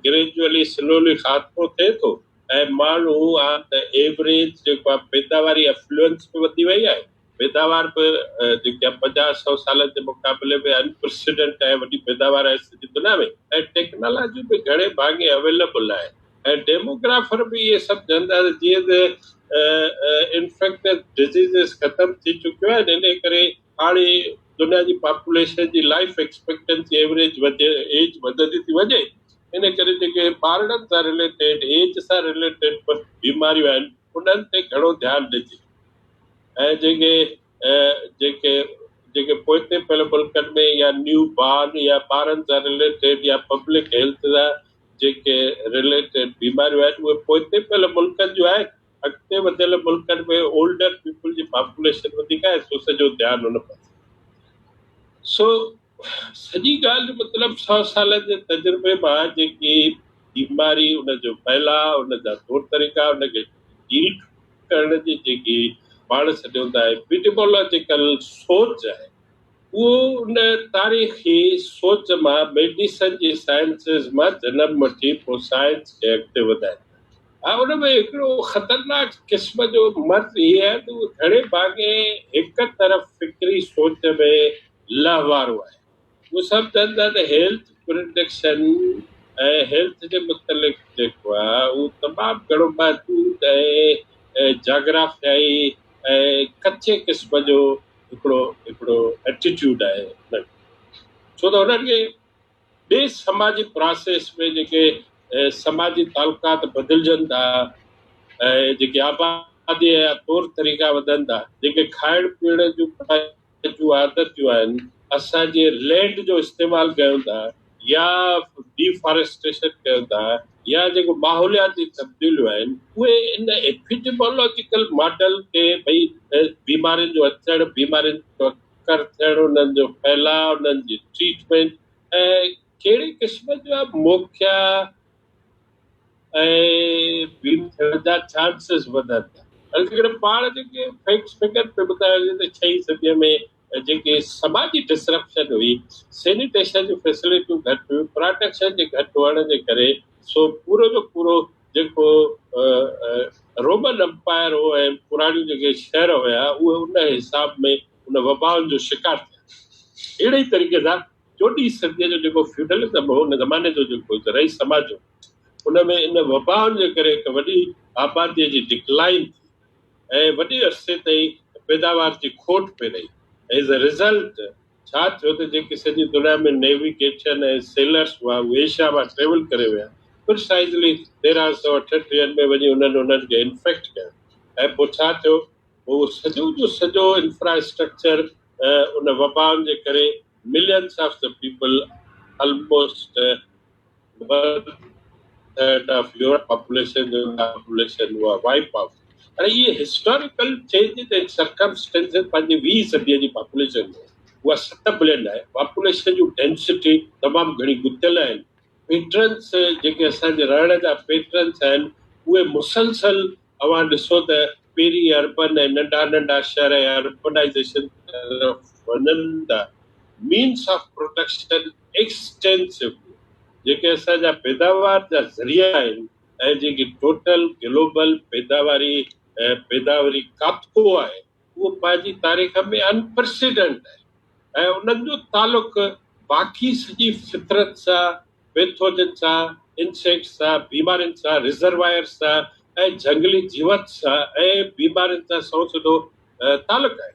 گريجوئلي سلولي خاتمو ٿئي ٿو ۽ ماڻهو آن ته ايوريج جيڪو آهي پيداواري افلوئنس به وڌي وئي آهي پيداوار به جيڪي آهي پنجاهه سئو سالن جي مقابلي ۾ انپريسيڊنٽ آهي وڏي پيداوار آهي سڄي دنيا ۾ ۽ ٽيڪنالاجي به گهڻي ڀاڱي اويليبل آهي ۽ ڊيموگرافر به اهي سمجهن ٿا ته جيئن ته انفيڪٽس ڊزيزز ختم ٿي چڪيون آهن انهي ڪري هاڻي دنيا جي پاپوليشن جي لائف ايڪسپيڪٽنسي ايوريج وڌي ايج وڌندي ٿي وڃي انهي ڪري جيڪي ٻارڙن سان رليٽيڊ ايج سان رليٽيڊ بيماريون آهن انهن تي گهڻو ڌيان ڏجي ۽ جيڪي جيڪي جيڪي پوئتي پيل ملڪن ۾ يا نيو بارن يا ٻارن سان رليٽيڊ يا پبلڪ هيلٿ سان جيڪي رليٽيڊ بيماريون آهن اهي پوئتي پيل ملڪن جون آهن، اڳتي وڌيل ملڪن ۾ اولڊر پيپل جي پاپوليشن وڌيڪ آهي سو سڄو ڌيان ان پاسي. سو سڄي ڳالهه جو مطلب سئو سالن جي تجربي مان جيڪي بيماري ان جو ڦهلاء ان جا طور طريقا ان کي ڊيل ڪرڻ جي جيڪي پاڻ سڏيون ٿا ايپيڊيمولاجيڪل سوچ آهي اهو ان تاريخي سوچ مان ميڊيسن جي سائنسز مان جنم وٺي پوء سائنس کي اڳتي وڌائين ٿا. ها ان ۾ هڪڙو خطرناڪ قسم جو مرض هي آهي ته اهو گهڻي ڀاڱي هڪ طرف فڪري سوچ ۾ لهوارو آهي. اهو سمجهن ٿا ته هيلٿ پرڊڪشن ۽ هيلٿ جي متعلق جيڪو آهي اهو تمام گهڻو محدود ۽ جاگرافيائي ۽ ڪچي قسم جو هڪڙو هڪڙو ايٽيٽيوڊ آهي انهن کي ڇو ته انهن کي ٻئي سماجي پراسيس ۾ جيڪي سماجي تعلقات بدلجن ٿا ۽ جيڪي آبادي جا طور طريقا وڌن ٿا جيڪي کائڻ پيئڻ جون جون عادتيون آهن اسان جي لينڊ جو استعمال ڪيون ٿا يا ڊيفاريسٽيشن ڪيون ٿا يا جيڪو ماحولياتي تبديليون آهن اهي ان ايپيڊيمولاجيڪل ماڊل کي ڀئي بيمارين جو اچڻ، بيمارين جو اڪر ٿيڻ، انهن جو ڦهلاء، انهن جي ٽريٽمينٽ ۽ ڪهڙي قسم جا موقعا ۽ بيمار ٿيڻ جا چانسز وڌن ٿا. هاڻي جيڪڏهن پاڻ جيڪي فيڪٽس فگر پيو ٻڌايو وڃي ته ڇهين صديء ۾ جيڪي سماجي ڊسرپشن هئي، سينيٽيشن جون فيسلٽيون گهٽ هيون، پراٽيڪشن جي گهٽ هئڻ جي ڪري سو پورو جو پورو جيڪو رومن امپائر هو ۽ پراڻيون جيڪي شهر هيا اهي ان حساب ۾ ان وبائن جو شڪار ٿيا. اهڙي ئي طريقي سان چوڏهين صديء جو جيڪو فيوڊلزم هو، ان زماني جو جيڪو زرعي سماج هو، ان ۾ ان وبائن جي ڪري هڪ وڏي آباديء جي ڊڪلائن ٿي ۽ وڏي عرصي تائين پيداوار جي کوٽ پئي رهي. ايز اي رزلٽ ڇا ٿيو ته جيڪي سڄي دنيا ۾ نيويگيشن ۽ سيلرس هئا، اهي ايشيا مان ٽريول ڪري ويا. پرسائزلي 1338 ۾ وڃي انهن انهن کي انفيڪٽ ڪيو ۽ پوء ڇا ٿيو؟ اهو سڄو جو سڄو انفراسٽرڪچر ان وبائن جي ڪري millions of the people almost one third of Europe population جو پاپوليشن اها وائپ آئوٽ. هاڻي اهي هسٽاريڪل چينجز ۽ سرڪمسٽنسز پنهنجي ويهين صديء جي پاپوليشن ۾ اها 7 بلين آهي. پاپوليشن جون ڊينسٽي تمام گهڻي ڳتيل آهن. پيٽرنس جيڪي اسان جي رهڻ جا پيٽرنس آهن اهي مسلسل اوهان ڏسو ته پهرين اربن ۽ ننڍا ننڍا شهر ۽ اربنائيزيشن طرف وڃن ٿا. مينس آف پروڊڪشن ايڪسٽينسولي جيڪي اسان جا پيداوار جا ذريعا آهن ۽ جيڪي ٽوٽل گلوبل پيداواري پيداوري ڪاٿو آهي اهو پنهنجي تاريخ ۾ انپريسيڊنٽ آهي ۽ انهن جو تعلق باقي سڄي فطرت سان پيٿوجن سان، انسيڪٽس سان، بيمارين سان، ريزروائرز سان ۽ جهنگلي جيوت سان ۽ بيمارين سان سنئون سڌو تعلق آهي.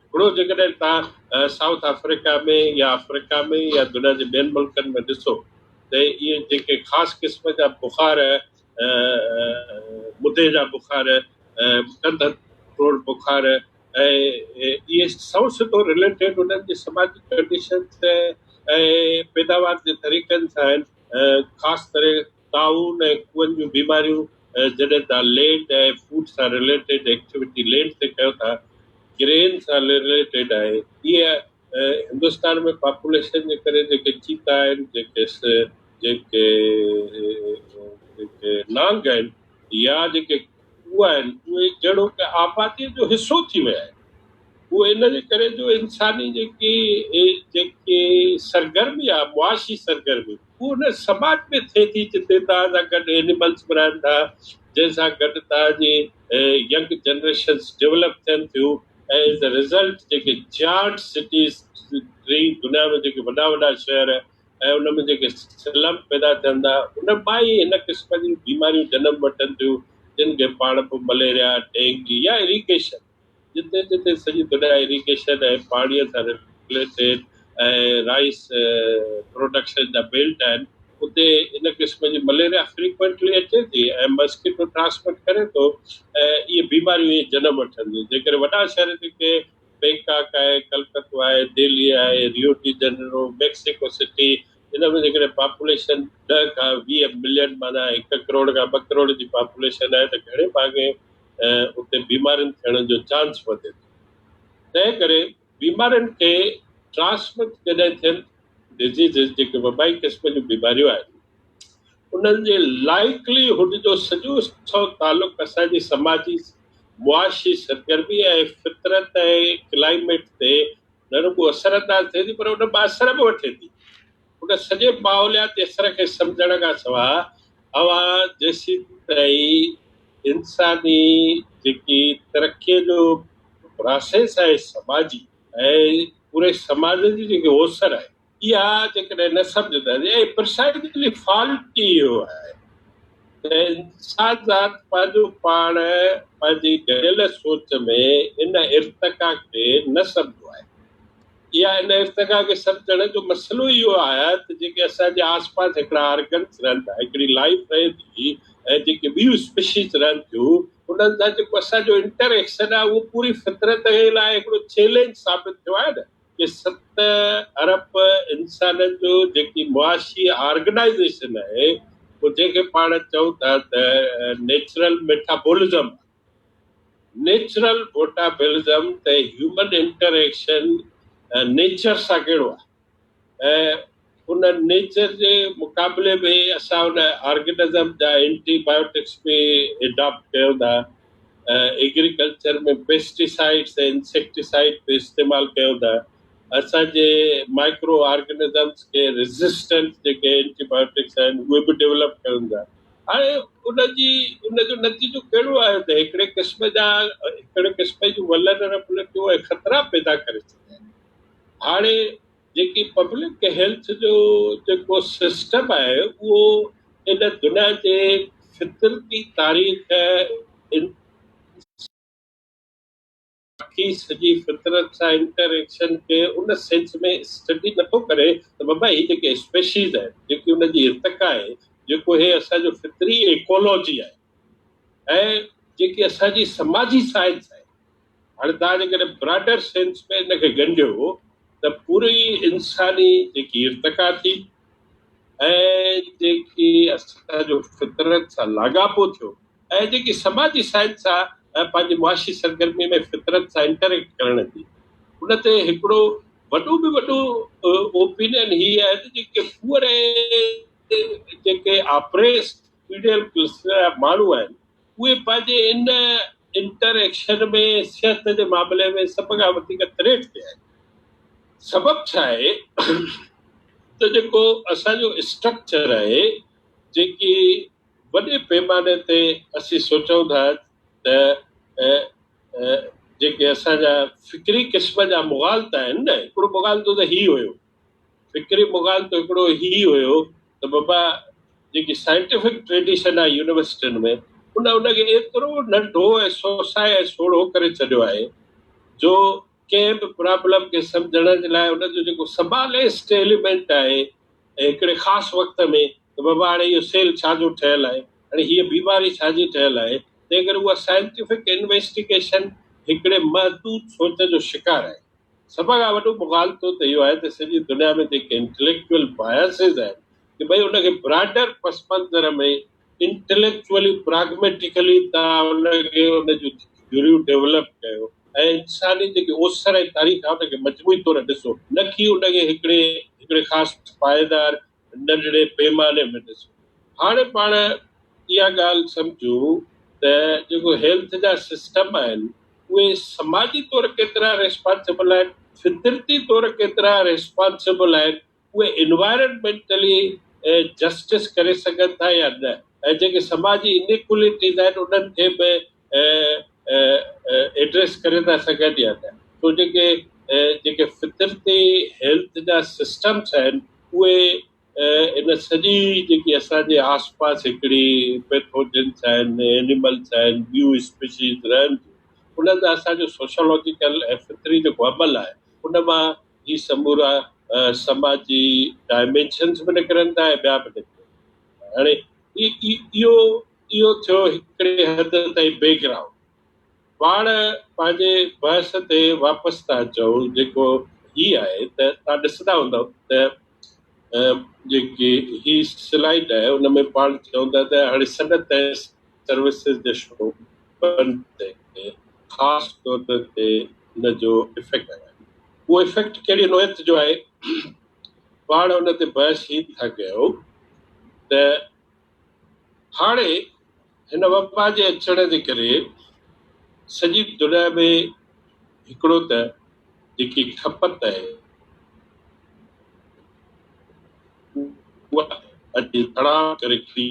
هڪڙو جيڪڏهن توهان سائوٿ آفريڪا ۾ يا آفريڪا ۾ يا دنيا جي ٻين ملڪن ۾ ڏسو ته اهي جيڪي خاص قسم جا بخار، مدي جا بخار، ڪنڌ ٽوڙ بخار ۽ اهي سنئون سڌو رليٽيڊ انهن جي سماجي ڪنڊيشنز ۽ پيداوار جي طريقن سان آهن. خاص طرح طاعون ۽ ڪوئن جون بيماريون جڏهن توهان لينڊ ۽ فوڊ سان رليٽيڊ ايڪٽيوٽي لينڊ تي ڪيو ٿا، گرين سان رليٽيڊ آهي. اهي هندستان ۾ پاپوليشن جي ڪري جيڪي چيتا آهن، جيڪي جيڪي جيڪي نانگ آهن يا جيڪي ڪوئا آهن اهي جهڙوڪ آباديء جو حصو ٿي ويا آهن. اهو ان جي ڪري جو انساني جيڪي جيڪي سرگرمي آهي معاشي سرگرمي اهو ان سماج ۾ ٿئي ٿي جتي توهان سان گڏ اينيملس به رهن ٿا جنهن سان گڏ توهان جي ينگ جنريشنس ڊولپ ٿين ٿيون ۽ ايز اي رزلٽ جيڪي جائنٽ سٽيز ٽي دنيا ۾ جيڪي وڏا وڏا شهر ۽ ان ۾ جيڪي سلم پيدا ٿين ٿا ان مان ئي هن قسم جون بيماريون جنم وٺن ٿيون جن کي پاڻ به مليريا، ڊينگي يا اريگيشن جتي جتي سڄي دنيا اريگيشن ۽ پاڻيء سان رليٽيڊ ۽ رائيس پروڊڪشن جا بيلٽ آهن اتي ان قسم جي مليريا فريڪوئنٽلي اچي ٿي ۽ مسڪيٽو ٽرانسمٽ ڪري ٿو ۽ اهي بيماريون ائين جنم وٺن ٿيون جيڪڏهن وڏا شهر جيڪي بئنڪاڪ آهي، ڪلڪتو آهي، دهلي آهي، ريو ڊي جنيرو، ميڪسيڪو سٽي، ان ۾ جيڪڏهن پاپوليشن 10 کان 20 ملين معنيٰ 1 ڪروڙ کان 2 ڪروڙ جي پاپوليشن آهي ته گهڻي ڀاڱي اتي بيمارين ٿيڻ جو چانس وڌي ٿو. تنهن ڪري بيمارين کي ٽرانسمٽ جڏهن ٿين ڊزيزز جيڪي وبائي قسم جون بيماريون آهن انهن جي لائيڪلي هوڊ جو سڄو سو تعلق اسان جي سماجي معاشي سرگرمي ۽ فطرت ۽ ڪلائيميٽ تي نه رڳو اثر انداز ٿئي ٿي پر ان مان اثر به وٺي ٿي. ان سڄي ماحولياتي اثر کي سمجهڻ کان سواء اوهان جيسيتائين انساني جيڪي ترقيء جو پراسيس آهي سماجي ۽ پوري سماج جي جيڪي اوسر آهي اها جيڪڏهن نه سمجهنداسين ۽ پرسائزلي فالٽ ئي اهو آهي ته انسان ذات پنهنجو پاڻ پنهنجي گڏيل سوچ ۾ ان ارتقا کي نه سمجهيو آهي. اها ان ارتقا کي سمجهڻ جو مسئلو ئي اهو آهي ته جيڪي اسان جي آس پاس هڪڙا آرگنس رهن ٿا، هڪڙي لائيف رهي ٿي ۽ جيڪي ٻيون اسپيشيز رهن ٿيون انهن سان جيڪو اسان جو انٽر ايڪشن آهي اهو پوري فطرت لاء هڪڙو چئلينج ثابت ٿيو آهي نه. ڪي 7 ارب انسانن جو جيڪي معاشي آرگنائيزيشن آهي پوء جنهن کي پاڻ چئون ٿا ته نيچرل ميٽابولزم نيچرل موٽابولزم ته هيومن انٽر ايڪشن نيچر سان ڪهڙو آهي ۽ ان ان نيچر جي مقابلي ۾ اسان ان آرگنزم جا اينٽي بايوٽڪس به اڊاپٽ ڪيون ٿا، ايگريڪلچر ۾ پيسٽيسائيڊس ۽ انسيڪٽيسائيڊ به استعمال ڪيون ٿا. اسان جي مائڪرو آرگنزمس کي ريزسٽنٽ جيڪي اينٽي بايوٽڪس آهن اهي به ڊيولپ ڪيون ٿا. هاڻي ان جو نتيجو ڪهڙو آهي ته هڪڙي قسم جا هڪڙي قسم جون ولنربلٽيون ۽ خطرا پيدا ڪري ڇڏيا آهن. هاڻي جيڪي پبلڪ هيلٿ جو جيڪو سسٽم آهي اهو ان دنيا جي فطرتي تاريخ، باقي سڄي فطرت سان انٽر ايڪشن کي ان سينس ۾ اسٽڊي نٿو ڪري ته بابا هي جيڪي اسپيشيز آهن، جيڪي ان جي ارتقا آهي، جيڪو هي اسان جو فطري ايڪولوجي آهي ۽ جيڪي اسان جي سماجي سائنس آهي. هاڻي توهان جيڪڏهن براڊر سينس ۾ ان کي ڳنڍيو ته پوري انساني جيڪي ارتقا ٿي ۽ جيڪي اسان جو فطرت سان لاڳاپو ٿيو ۽ جيڪي سماجي سائنس آ ۽ پنهنجي معاشي سرگرمي ۾ فطرت سان انٽريڪٽ ڪرڻ جي، ان تي هڪڙو وڏو به وڏو اوپينين هي آهي ته جيڪي پوئر ۽ جيڪي آپريسڊ پيڙهيل ڪلسٽر جا ماڻهو آهن اهي پنهنجي ان انٽر ايڪشن ۾ صحت جي معاملي ۾ سڀ کان وڌيڪ ٿريٽ تي آهن. سبب ڇا آهي ته جيڪو اسان جو اسٽرڪچر آهي، جيڪي وڏي پيماني تي اسين سوچون ٿا ته جيڪي اسان جا فڪري قسم جا مغالطا آهن نه، هڪڙو مغالطو ته هي هيو، فڪري مغالطو هڪڙو هي هيو ته بابا جيڪي سائنٽيفڪ ٽريڊيشن آهي يونيورسٽين ۾ ان کي ايترو ننڍو ۽ سوسائي ۽ سوڙهو ڪري ڇڏيو آهي جو ڪنهن به پرابلم کي سمجهڻ جي لاء ان جو جيڪو سماليسٽ ايليمينٽ آهي ۽ هڪڙي خاص وقت ۾ ته بابا هاڻي اهو سيل ڇا جو ٺهيل آهي، هاڻي هيء بيماري ڇا جي ٺهيل آهي، تنهن ڪري اها سائنٽيفڪ انويسٽيگيشن هڪڙي محدود سوچ جو شڪار آهي. سڀ کان وڏو مغالطو ته اهو آهي ته سڄي دنيا ۾ جيڪي انٽليڪچوئل بائسز آهن ڪي ڀئي ان کي براڊر پس منظر ۾ انٽليڪچوئلي پراگميٽيڪلي توهان ان کي ان جون ٿيوريون ڊيولپ ڪيو ۽ انساني جيڪي اوسر ۽ تاريخ آهي ان کي مجموعي طور ڏسو نه ڪي ان کي هڪڙي هڪڙي خاص پائيدار ننڍڙي پيماني ۾ ڏسو. هاڻي پاڻ اها ڳالهه سمجهون ته جيڪو هيلٿ جا سسٽم آهن اهي سماجي طور ڪيترا ريسپانسبل آهن، فطرتي طور ڪيترا ريسپانسبل آهن، اهي انوائرنمينٽلي جسٽس ڪري سگهن ٿا يا نه ۽ جيڪي سماجي انيڪولٽيز آهن انهن کي به ايڊريس ڪري ٿا سگهن يا نه. سو جيڪي فطرتي هيلٿ جا سسٽمس آهن اهي ان سڄي جيڪي اسان جي آس پاس هڪڙي پيٿوجنس آهن، اينيملس آهن، ٻيون اسپيشيز رهن ٿيون، انهن سان اسان جو سوشيالاجيڪل ۽ فطري جيڪو عمل آهي ان مان هي سمورا سماجي ڊائمينشنس به نڪرن ٿا ۽ ٻيا به نڪرن ٿا. هاڻي اهو ٿيو هڪڙي حد تائين بيڪ گرائونڊ. پاڻ پنهنجي بحث تي واپس ٿا اچون جيڪو هي آهي ته توهان ڏسندا هوندؤ ته جيڪي هي سلائيڊ آهي ان ۾ پاڻ چون ٿا ته هاڻي صنعت ۽ سروسز جي شعبن تي خاص طور تي ان جو افيڪٽ آهي. اهو افيڪٽ ڪهڙي نوعيت جو آهي؟ پاڻ ان تي بحث هي ٿا ڪيون ته هاڻي هن وبا جي اچڻ جي ڪري سڄي دنيا ۾ هڪڙو ته جيڪي کپت آهي اها اچي ڌڙام ڪري ڪري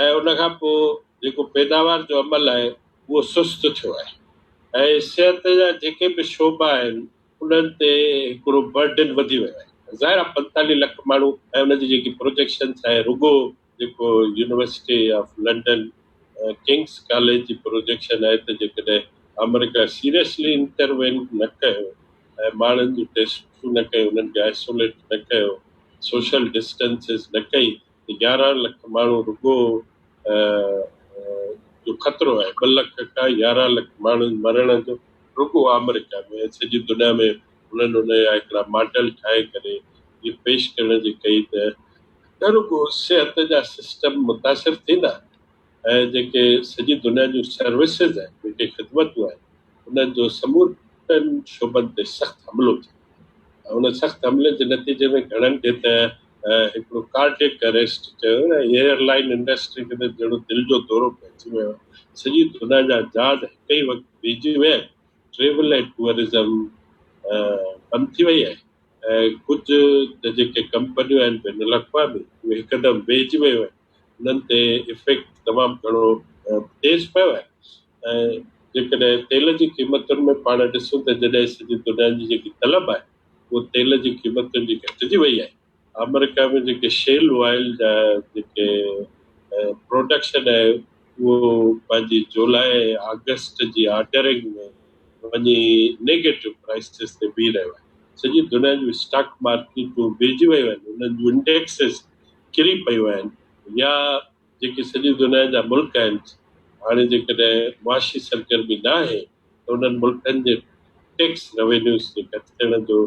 ۽ ان کان پوء جيڪو پيداوار جو عمل آهي اهو سست ٿيو آهي ۽ صحت جا جيڪي به شعبا آهن انهن تي هڪڙو برڊن وڌي ويو آهي. ظاهر آهي 45 لک ماڻهو ۽ ان جي جيڪي پروجيڪشنس آهي رڳو جيڪو university of London King's college جي پروجيڪشن آهي ته جيڪڏهن آمريڪا سيريسلي انٽروين نه ڪيو ۽ ماڻهن جون ٽيسٽون نه ڪيون، انهن کي آئسوليٽ نه ڪيو، سوشل ڊسٽنسز نه ڪئي ته 11 لک ماڻهو رڳو جو خطرو آهي، 2 لک کان 11 لک ماڻهن مرڻ جو رڳو آمريڪا ۾ ۽ سڄي دنيا ۾ انهن ان جا هڪڙا ماڊل ٺاهي ڪري اهي پيش ڪرڻ جي ڪئي ته نه رڳو صحت جا سسٽم متاثر ٿيندا ۽ جيڪي سڄي دنيا جون سروسز آهن، جيڪي خدمتون آهن انهن جو سمورن شعبن تي سخت حملو ٿيندو ۽ ان سخت حملي جي نتيجي ۾ گهڻن کي ته هڪڙو ڪارڊيڪ اريسٽ چيو نه ايئر لائن انڊسٽري کي ته جهڙو دل جو دورو پئجي ويو آهي. سڄي دنيا جا جهاز هڪ ئي وقت بيهجي ويا آهن. ٽريول ۽ ٽوئرزم بند ٿي وئي آهي ۽ ڪجهه ته جيڪي ڪمپنيون آهن بين الاقوامي اهي هڪدم بيهجي ويون آهن. انهن تي افيڪٽ تمام گهڻو تيز پيو آهي ۽ جيڪڏهن تيل جي قيمتن ۾ پاڻ ڏسون ته جڏهن سڄي دنيا جي جيڪي طلب آهي اهو تيل جي قيمتن جي گهٽجي وئي آهي. آمريڪا ۾ جيڪي شيل آئل جا جيڪي پروڊڪشن آهي اهو پنهنجي جولاء ۽ آگسٽ جي آرڊرنگ ۾ وڃي نيگيٽو پرائسز تي بيهي رهيو آهي. سڄي دنيا جون اسٽاڪ مارڪيٽون بيهجي ويون آهن، انهن جون انڊيڪسز ڪري پيون آهن يا جيڪي سڄي دنيا جا ملڪ آهن هاڻي جيڪڏهن معاشي سرگرمي ناهي ته انهن ملڪن جي ٽيڪس روينيوز جي گهٽ ٿيڻ جو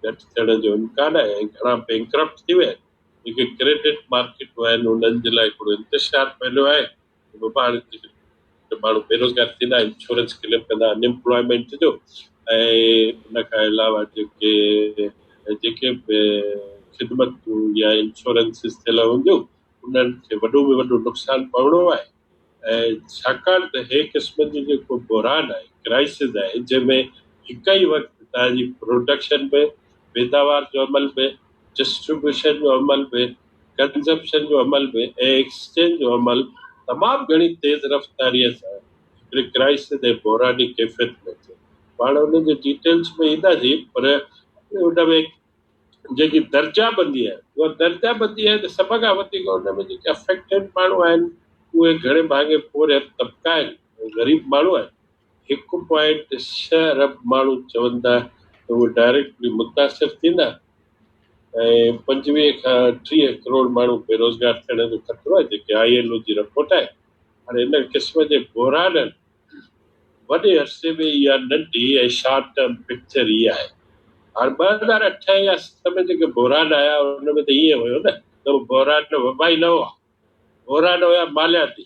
گهٽ ٿيڻ جو امڪان آهي ۽ گهڻا بينڪرپٽ ٿي ويا آهن. جيڪي ڪريڊٽ مارڪيٽون آهن انهن جي لاء هڪڙو انتشار ڦهليو آهي ته بابا هاڻي جيڪڏهن ماڻهو بيروزگار ٿيندا انشورنس ڪليم ڪندا ان ايمپلائمينٽ جو ۽ ان کان علاوه جيڪي جيڪي به خدمتون يا انشورنسز ٿيل هونديون انهن کي وڏو ۾ وڏو نقصان پوڻو آهي. ۽ ڇاڪاڻ ته هي قسم جو جيڪو بحران آهي، Crisis آهي، جنهن ۾ هڪ ئي وقت توهان جي پروڊڪشن به، پيداوار جو عمل به، ڊسٽريبيوشن جو عمل به، ڪنزمپشن جو عمل به ۽ ايڪسچينج جو عمل تمام گهڻي تيز رفتاريء سان هڪڙي ڪرائسز ۽ بحراني ڪيفيت ۾ اچي. پاڻ ان جي ڊيٽيلز ۾ اينداسين پر ان ۾ جيڪي درجه بندي آهي اها درجه بندي آهي ته سڀ کان وڌيڪ ان ۾ جيڪي افيڪٽيڊ ماڻهو آهن اهي گهڻي ڀاڱي پورهيت طبقا آهن ۽ غريب ماڻهو آهن. هڪ پوائنٽ ڇهه ارب ماڻهو چون ٿا ته اهي ڊائريڪٽلي متاثر ٿيندا ۽ 25 کان 30 ڪروڙ ماڻهو بيروزگار ٿيڻ جو خطرو آهي جيڪي I L O جي رپورٽ آهي. هاڻي ان قسم جي بحرانن وڏي عرصي ۾ اها ننڍي ۽ شارٽ ٽرم پڪچر ئي آهي. هاڻ 2008 يا 7 ۾ جيڪي بحران آيا ان ۾ ته ائين هيو نه ته اهي بحران وبائي نه هئا. بحران هيا مالياتي،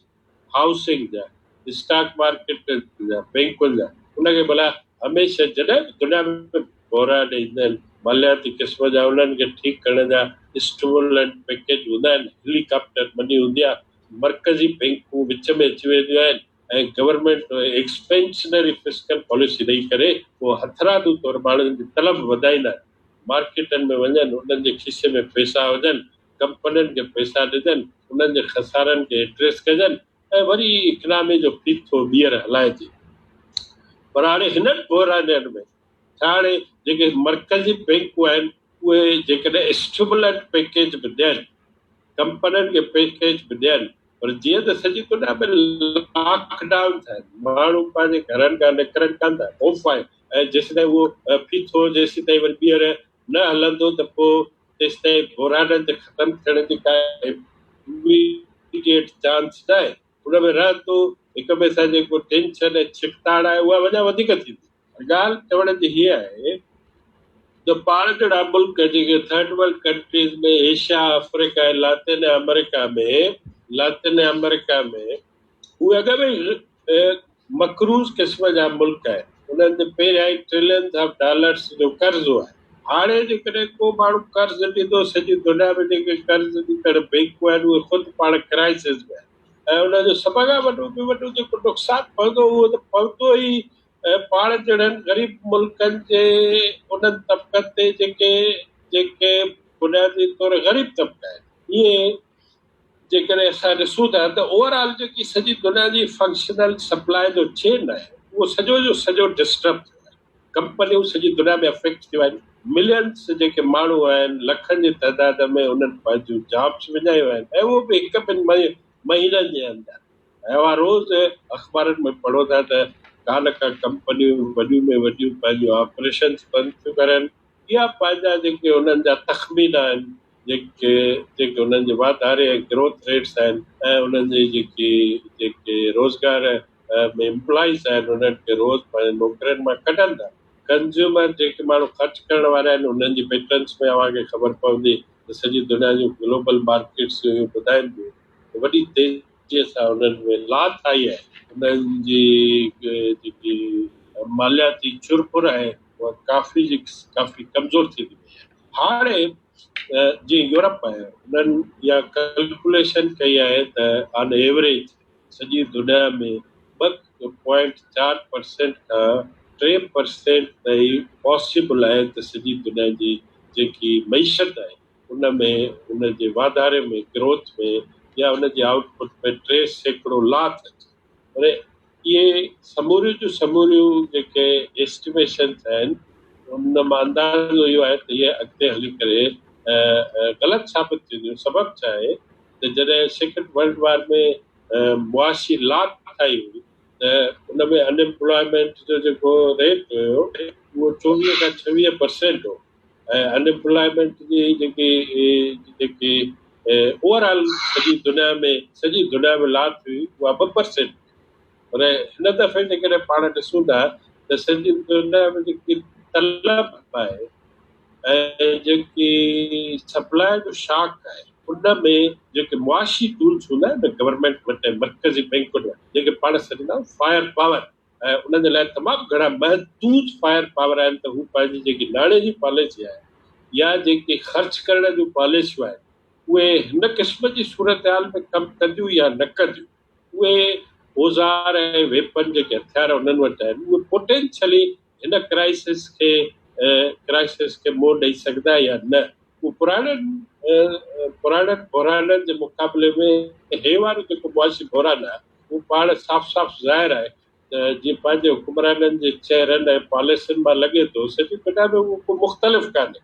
هائوسنگ جا، اسٽاڪ مارڪيٽ جا، بينڪن جا. ان کي ڀلا هميشه جڏهن به دنيا ۾ بحران ايندا آهن مالياتي قسم جا انهن کي ٺيڪ ڪرڻ جا اسٽمولنٽ پيڪيج هوندا آهن، هيلي ڪاپٽر مني هوندي آهي، مرڪزي بينڪون وچ ۾ اچي وينديون آهن ۽ گورنمينٽ ايڪسپينشنري فسڪل پاليسي ڏئي ڪري اهو هٿرادو طور ماڻهن جي طلب وڌائيندا آهن، مارڪيٽن ۾ وڃن انهن جي کيسي ۾ پئسا هجن، ڪمپنين کي پئسا ڏجن، انهن جي خسارن کي ايڊريس ڪجن ۽ وري اڪنامي جو ڦيٿو ٻيهر هلائجي. پر هاڻي هنن بحرانين ۾ ڇا هاڻي جيڪي مرڪزي بينڪون آهن اهي جيڪڏهن اسٽيمولنٽ پيڪيج به ڏين، ڪمپنين کي پيڪيج به ڏين پر جيئن ته سڄي دنيا ۾ لاڪ ڊائون ٿيا آهن، ماڻهو پنهنجي گهرن کان نڪرن ڪانه ٿا، خوف آهي ۽ جيسيتائين اهو ڦيٿو جيسيتائين وري ٻيهر نه هلندو ته پوء تيسيتائين بحرانن جي ختم ٿيڻ جي ڪا اميڊيٽ چانس نه آهي. ان ۾ رهندو هڪ ٻئي سان جيڪو ٽينشن ۽ ڇڪتاڻ آهي اها وڃان وڌيڪ ٿيندي. ڳالهه چوڻ جي هيء آهي ته پاڻ جهڙا ملڪ جيڪي third world countries ۾ Asia, Africa ۽ Latin America ۾ Latin America ۾ اهي اڳ ۾ ئي مقروض قسم جا ملڪ آهن. انهن تي پهريان ئي ٽرلينز آف ڊالرز جو قرضو آهي. هاڻي جيڪڏهن ڪو ماڻهو قرض ڏيندو سڄي دنيا ۾ جيڪي قرض ڏيندڙ بينڪون آهن اهي خود پاڻ ڪرائسز ۾ آهن ۽ ان جو سڀ کان وڏو ۾ وڏو جيڪو نقصان پوندو اهو ته پوندو ئي ۽ پاڻ جهڙن غريب ملڪن جي انهن طبقن تي جيڪي جيڪي بنيادي طور غريب طبقا آهن. ائين جيڪڏهن اسان ڏسون ٿا ته اوور آل جيڪي سڄي دنيا جي فنڪشنل سپلاء جو چين آهي اهو سڄو جو سڄو ڊسٽرب ٿيو آهي. ڪمپنيون سڄي دنيا ۾ افيڪٽ ٿيون آهن. ملينس جيڪي ماڻهو آهن لکن جي تعداد ۾ انهن پنهنجون جابس وڃايون آهن ۽ اهو به هڪ ٻن مهينن جي اندر. ۽ اوهان روز اخبارن ۾ پڙهو ٿا ته ڪا نه ڪا ڪمپنيون وڏيون ۾ وڏيون پنهنجون آپريشنز بند ٿيون ڪرن يا پنهنجا جيڪي انهن جا تخمينا آهن جيڪي جيڪي انهن جي واڌاري ۽ گروٿ ريٽس آهن ۽ انهن جي جيڪي جيڪي روزگار ۾ امپلائيز آهن انهن کي روز پنهنجي نوڪرين مان ڪڍن ٿا. ڪنزيومر جيڪي ماڻهو خرچ ڪرڻ وارا آهن انهن جي پيٽرنس ۾ اوهان کي خبر پوندي ته سڄي دنيا جون گلوبل مارڪيٽس اهو ٻڌائين ٿيون ته وڏي تيزيء سان انهن ۾ لاٿ آئي آهي. انهن جي جيڪي مالياتي چرپر آهي اها ڪافي جي ڪافي ڪمزور ٿيندي وئي آهي. هاڻي جيئن يورپ آهي انهن اها ڪلڪوليشن ڪئي آهي ته آن ايوريج سڄي دنيا ۾ 2.4% کان 3% تائين پاسيبل آهي ته سڄي دنيا جي جيڪي معيشت آهي ان ۾ ان جي واڌاري ۾ گروٿ ۾ يا ان جي آئوٽ پٽ ۾ 3% لاٿ اچي. پر اهي سموريون جون سموريون جيڪي ايسٽيميشنس آهن ان مان اندازو اهو آهي ته اهي اڳتي هلي ڪري غلط ثابت ٿينديون. سبب ڇا آهي ته جڏهن سيڪنڊ ورلڊ وار ۾ معاشي لاٿ آئي هئي ته ان ۾ ان ايمپلائمينٽ جو جيڪو ريٽ هيو اهو 24 کان 26% هو ۽ ان ايمپلائمينٽ جي جيڪي جيڪي اوور آل سڄي دنيا ۾ سڄي دنيا ۾ لاٿ هئي اها 2%. پر هن دفعي جيڪڏهن پاڻ ڏسون ٿا ته سڄي دنيا ۾ جيڪي طلب آهي ۽ جيڪي سپلاء جو شاڪ آهي ان ۾ جيڪي معاشي ٽولز هوندا آهن نه گورنمينٽ وٽ ۽ مرڪزي بينڪن وٽ جيڪي پاڻ سڏيندا آهيون فائر پاور ۽ انهن جي لاء تمام گهڻا محدود فائر پاور آهن ته هو پنهنجي جيڪي ناڻي جي پاليسي آهي يا جيڪي خرچ ڪرڻ جون پاليسيون آهن اهي هن قسم جي صورتحال ۾ ڪم ڪنديون يا نه ڪنديون. اهي اوزار ۽ ويپن جيڪي هٿيار انهن وٽ آهن اهي پوٽينشلي هن ڪرائسس کي ڪرائسس کي منهن ڏئي سگهندا يا نه. اهو پراڻن پراڻن بحرانن جي مقابلي ۾ هي وارو جيڪو معاشي بحران آهي اهو پاڻ صاف صاف ظاهر آهي ته جيئن پنهنجي حڪمرانن جي چهرن ۽ پاليسين مان لڳي ٿو سڄي دنيا ۾ اهو ڪو مختلف ڪانهي.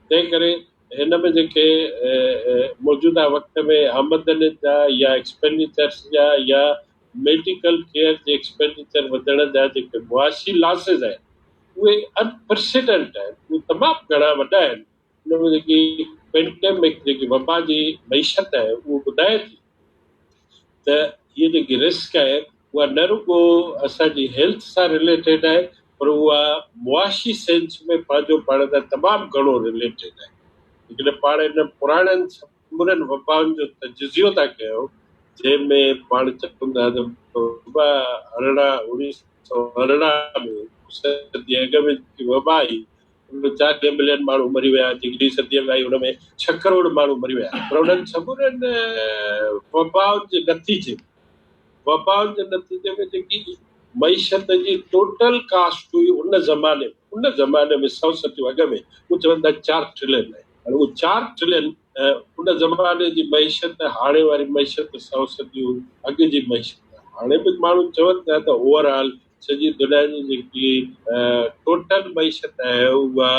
تنهن ڪري هن ۾ جيڪي موجوده وقت ۾ آمدنين جا يا ايڪسپينڊيچرس جا يا ميڊيڪل ڪيئر جي ايڪسپينڊيچر وڌڻ جا جيڪي معاشي لاسز آهن اهي انپريسيڊنٽ آهن، اهي تمام گهڻا وڏا آهن. ان ۾ جيڪي پينڊيمڪ جيڪي وبا جي معيشت آهي اهو ٻڌائي ٿي ته هيء جيڪي رسڪ آهي اها نه رڳو اسان جي هيلٿ سان رليٽيڊ آهي پر اها معاشي سينس ۾ پنهنجو پاڻ سان تمام گهڻو رليٽيڊ آهي. جيڪڏهن پاڻ انهن پراڻن سمورن وبائن جو تجزيو ٿا ڪيون جنهن ۾ پاڻ چون ٿا ته وبا ارڙهن 1918 ۾ صدي اڳ ۾ جيڪي وبا آئي ان ۾ 40 ملين ماڻهو مري ويا، جيڪي ٻي صديء ۾ آئي ان ۾ 6 ڪروڙ ماڻهو مري ويا، پر انهن سمورين وبائن جي نتيجي ۾ وبائن جي نتيجي ۾ جيڪي معيشت جي ٽوٽل ڪاسٽ هئي ان زماني ۾ ان زماني ۾ 100 صديون اڳ ۾ اهو چون ٿا 4 ٽريلين آهي. هاڻي اهو 4 ٽريلين ان زماني جي معيشت هاڻي واري معيشت 100 صديون اڳ جي معيشت هاڻي به ماڻهو چون ٿا ته اوور آل سڄي دنيا جي جيڪي ٽوٽل معيشت آهي اها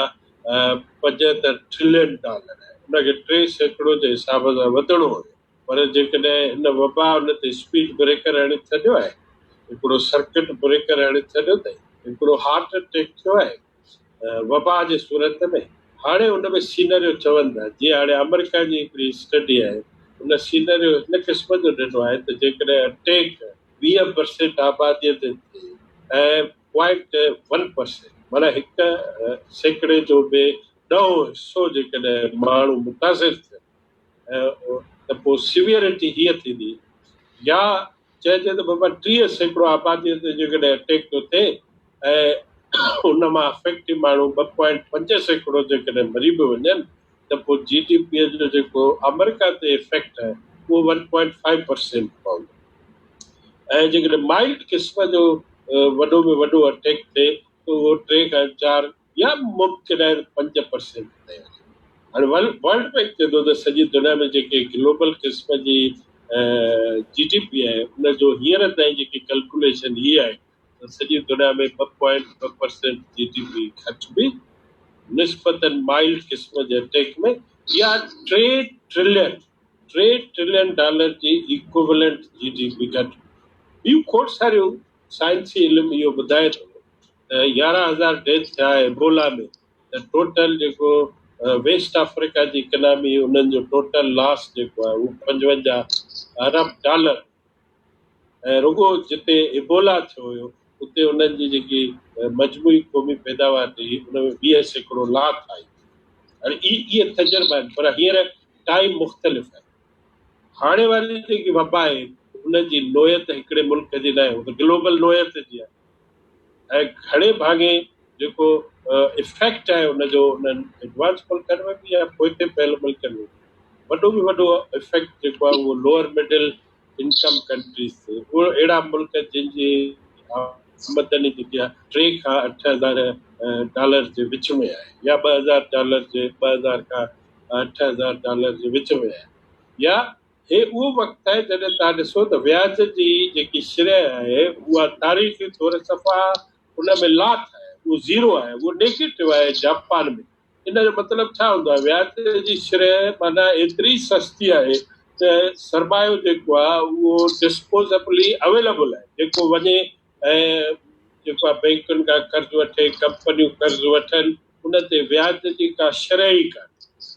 75 ٽريلين ڊالر آهي ان کي 3% جي حساب سان وڌڻو هيو پر جيڪڏهن هن وبا ان تي اسپيڊ بريڪر هڻي ڇڏيو آهي، هڪڙو سرڪٽ بريڪر هڻي ڇڏيو اٿئي، هڪڙو هارٽ اٽيڪ ٿيو آهي وبا جي صورت ۾، هاڻي ان ۾ سينريو چون ٿا جيئن هاڻي آمريڪا جي هڪڙي اسٽڊي آهي ان سينريو هن قسم جو ڏنو آهي ته جيڪڏهن اٽيڪ 20% آباديء تي ٿئي ۽ پوائنٽ ون پرسينٽ معنيٰ 1% جو به ڏهون حصو جيڪڏهن ماڻهو متاثر ٿين ته پوء سيويئرٽي هيء ٿيندي يا چئجي ته بابا 30% آباديء تي جيڪڏهن اٽيڪ ٿو ٿئي ۽ ان مان افيڪٽو ماڻهو 2.5% جيڪڏهن مري به وڃن ته پوء جي ڊي پيء جو جيڪو آمريڪا تي افيڪٽ آهي اهو 1.5% پوندو ۽ جيڪڏهن مائلڊ قسم جو وڏو ۾ وڏو اٽيڪ ٿئي ته اهو 3 کان 4 يا ممڪن آهي ته 5% تائين وڃي. هاڻي ورلڊ بينڪ چئي ٿو ته سڄي دنيا ۾ جيڪي گلوبل قسم جي جي ڊي پي آهي ان جو هينئر تائين جيڪي ڪلڪوليشن هي آهي ته سڄي دنيا ۾ 2.2% جي ڊي پي گهٽ به نسبتاً مائلڊ قسم جي اٽيڪ ۾ يا ٽي ٽريلين ٽي ٽريلين ڊالر جي ايڪويلنٽ جي ڊي پي گهٽ. ٻيون کوڙ ساريون سائنسي علم اهو ٻڌائي ٿو ته 11,000 ڊيٿ ٿيا ايبولا ۾ ته ٽوٽل جيڪو ويسٽ آفريڪا جي اڪنامي انهن جو ٽوٽل لاس جيڪو آهي اهو 55 ارب ڊالر ۽ رڳو جتي ايبولا ٿيو هيو اتي انهن جي جيڪي مجموعي قومي پيداوار هئي ان ۾ 20% لاٿ آئي. هاڻي اهي تجربا آهن پر هينئر ٽائيم مختلف آهي. هاڻي واري جيڪي وبا آهي ان جي نوعيت هڪڙي ملڪ جي ناهي، هو ته گلوبل نوعيت جي آهي ۽ گهڻي ڀاڱي جيڪو افيڪٽ آهي ان جو انهن ايڊوانس ملڪن ۾ به يا پوئتي پيل ملڪن ۾ وڏو ۾ وڏو افيڪٽ جيڪو آهي اهو لوئر مڊل انڪم ڪنٽريز تي، اهي اهڙا ملڪ جن جي آمدني جيڪي آهي 3 کان 8000 ڊالر جي وچ ۾ آهي يا 2000 ڊالر جي، 2000 کان 8000 ڊالر جي وچ ۾ آهي. يا هي اهو وقت آهي جڏهن توهان ڏسو ته وياج جي جيڪي شرح آهي اها تاريخي طور صفا ان ۾ لاٿ آهي، اهو زيرو آهي، اهو نيگيٽو آهي جاپان ۾. ان جو مطلب ڇا هوندو آهي؟ وياج جي شرح معنيٰ ايتري سستي آهي ته سرمايو جيڪو آهي اهو ڊسپوزبلي اويليبل آهي، جيڪو وڃي ۽ جيڪو آهي بئنڪن کان قرض وٺي، ڪمپنيون قرض وٺن، ان تي وياج جي ڪا شرح ئي ڪانهي.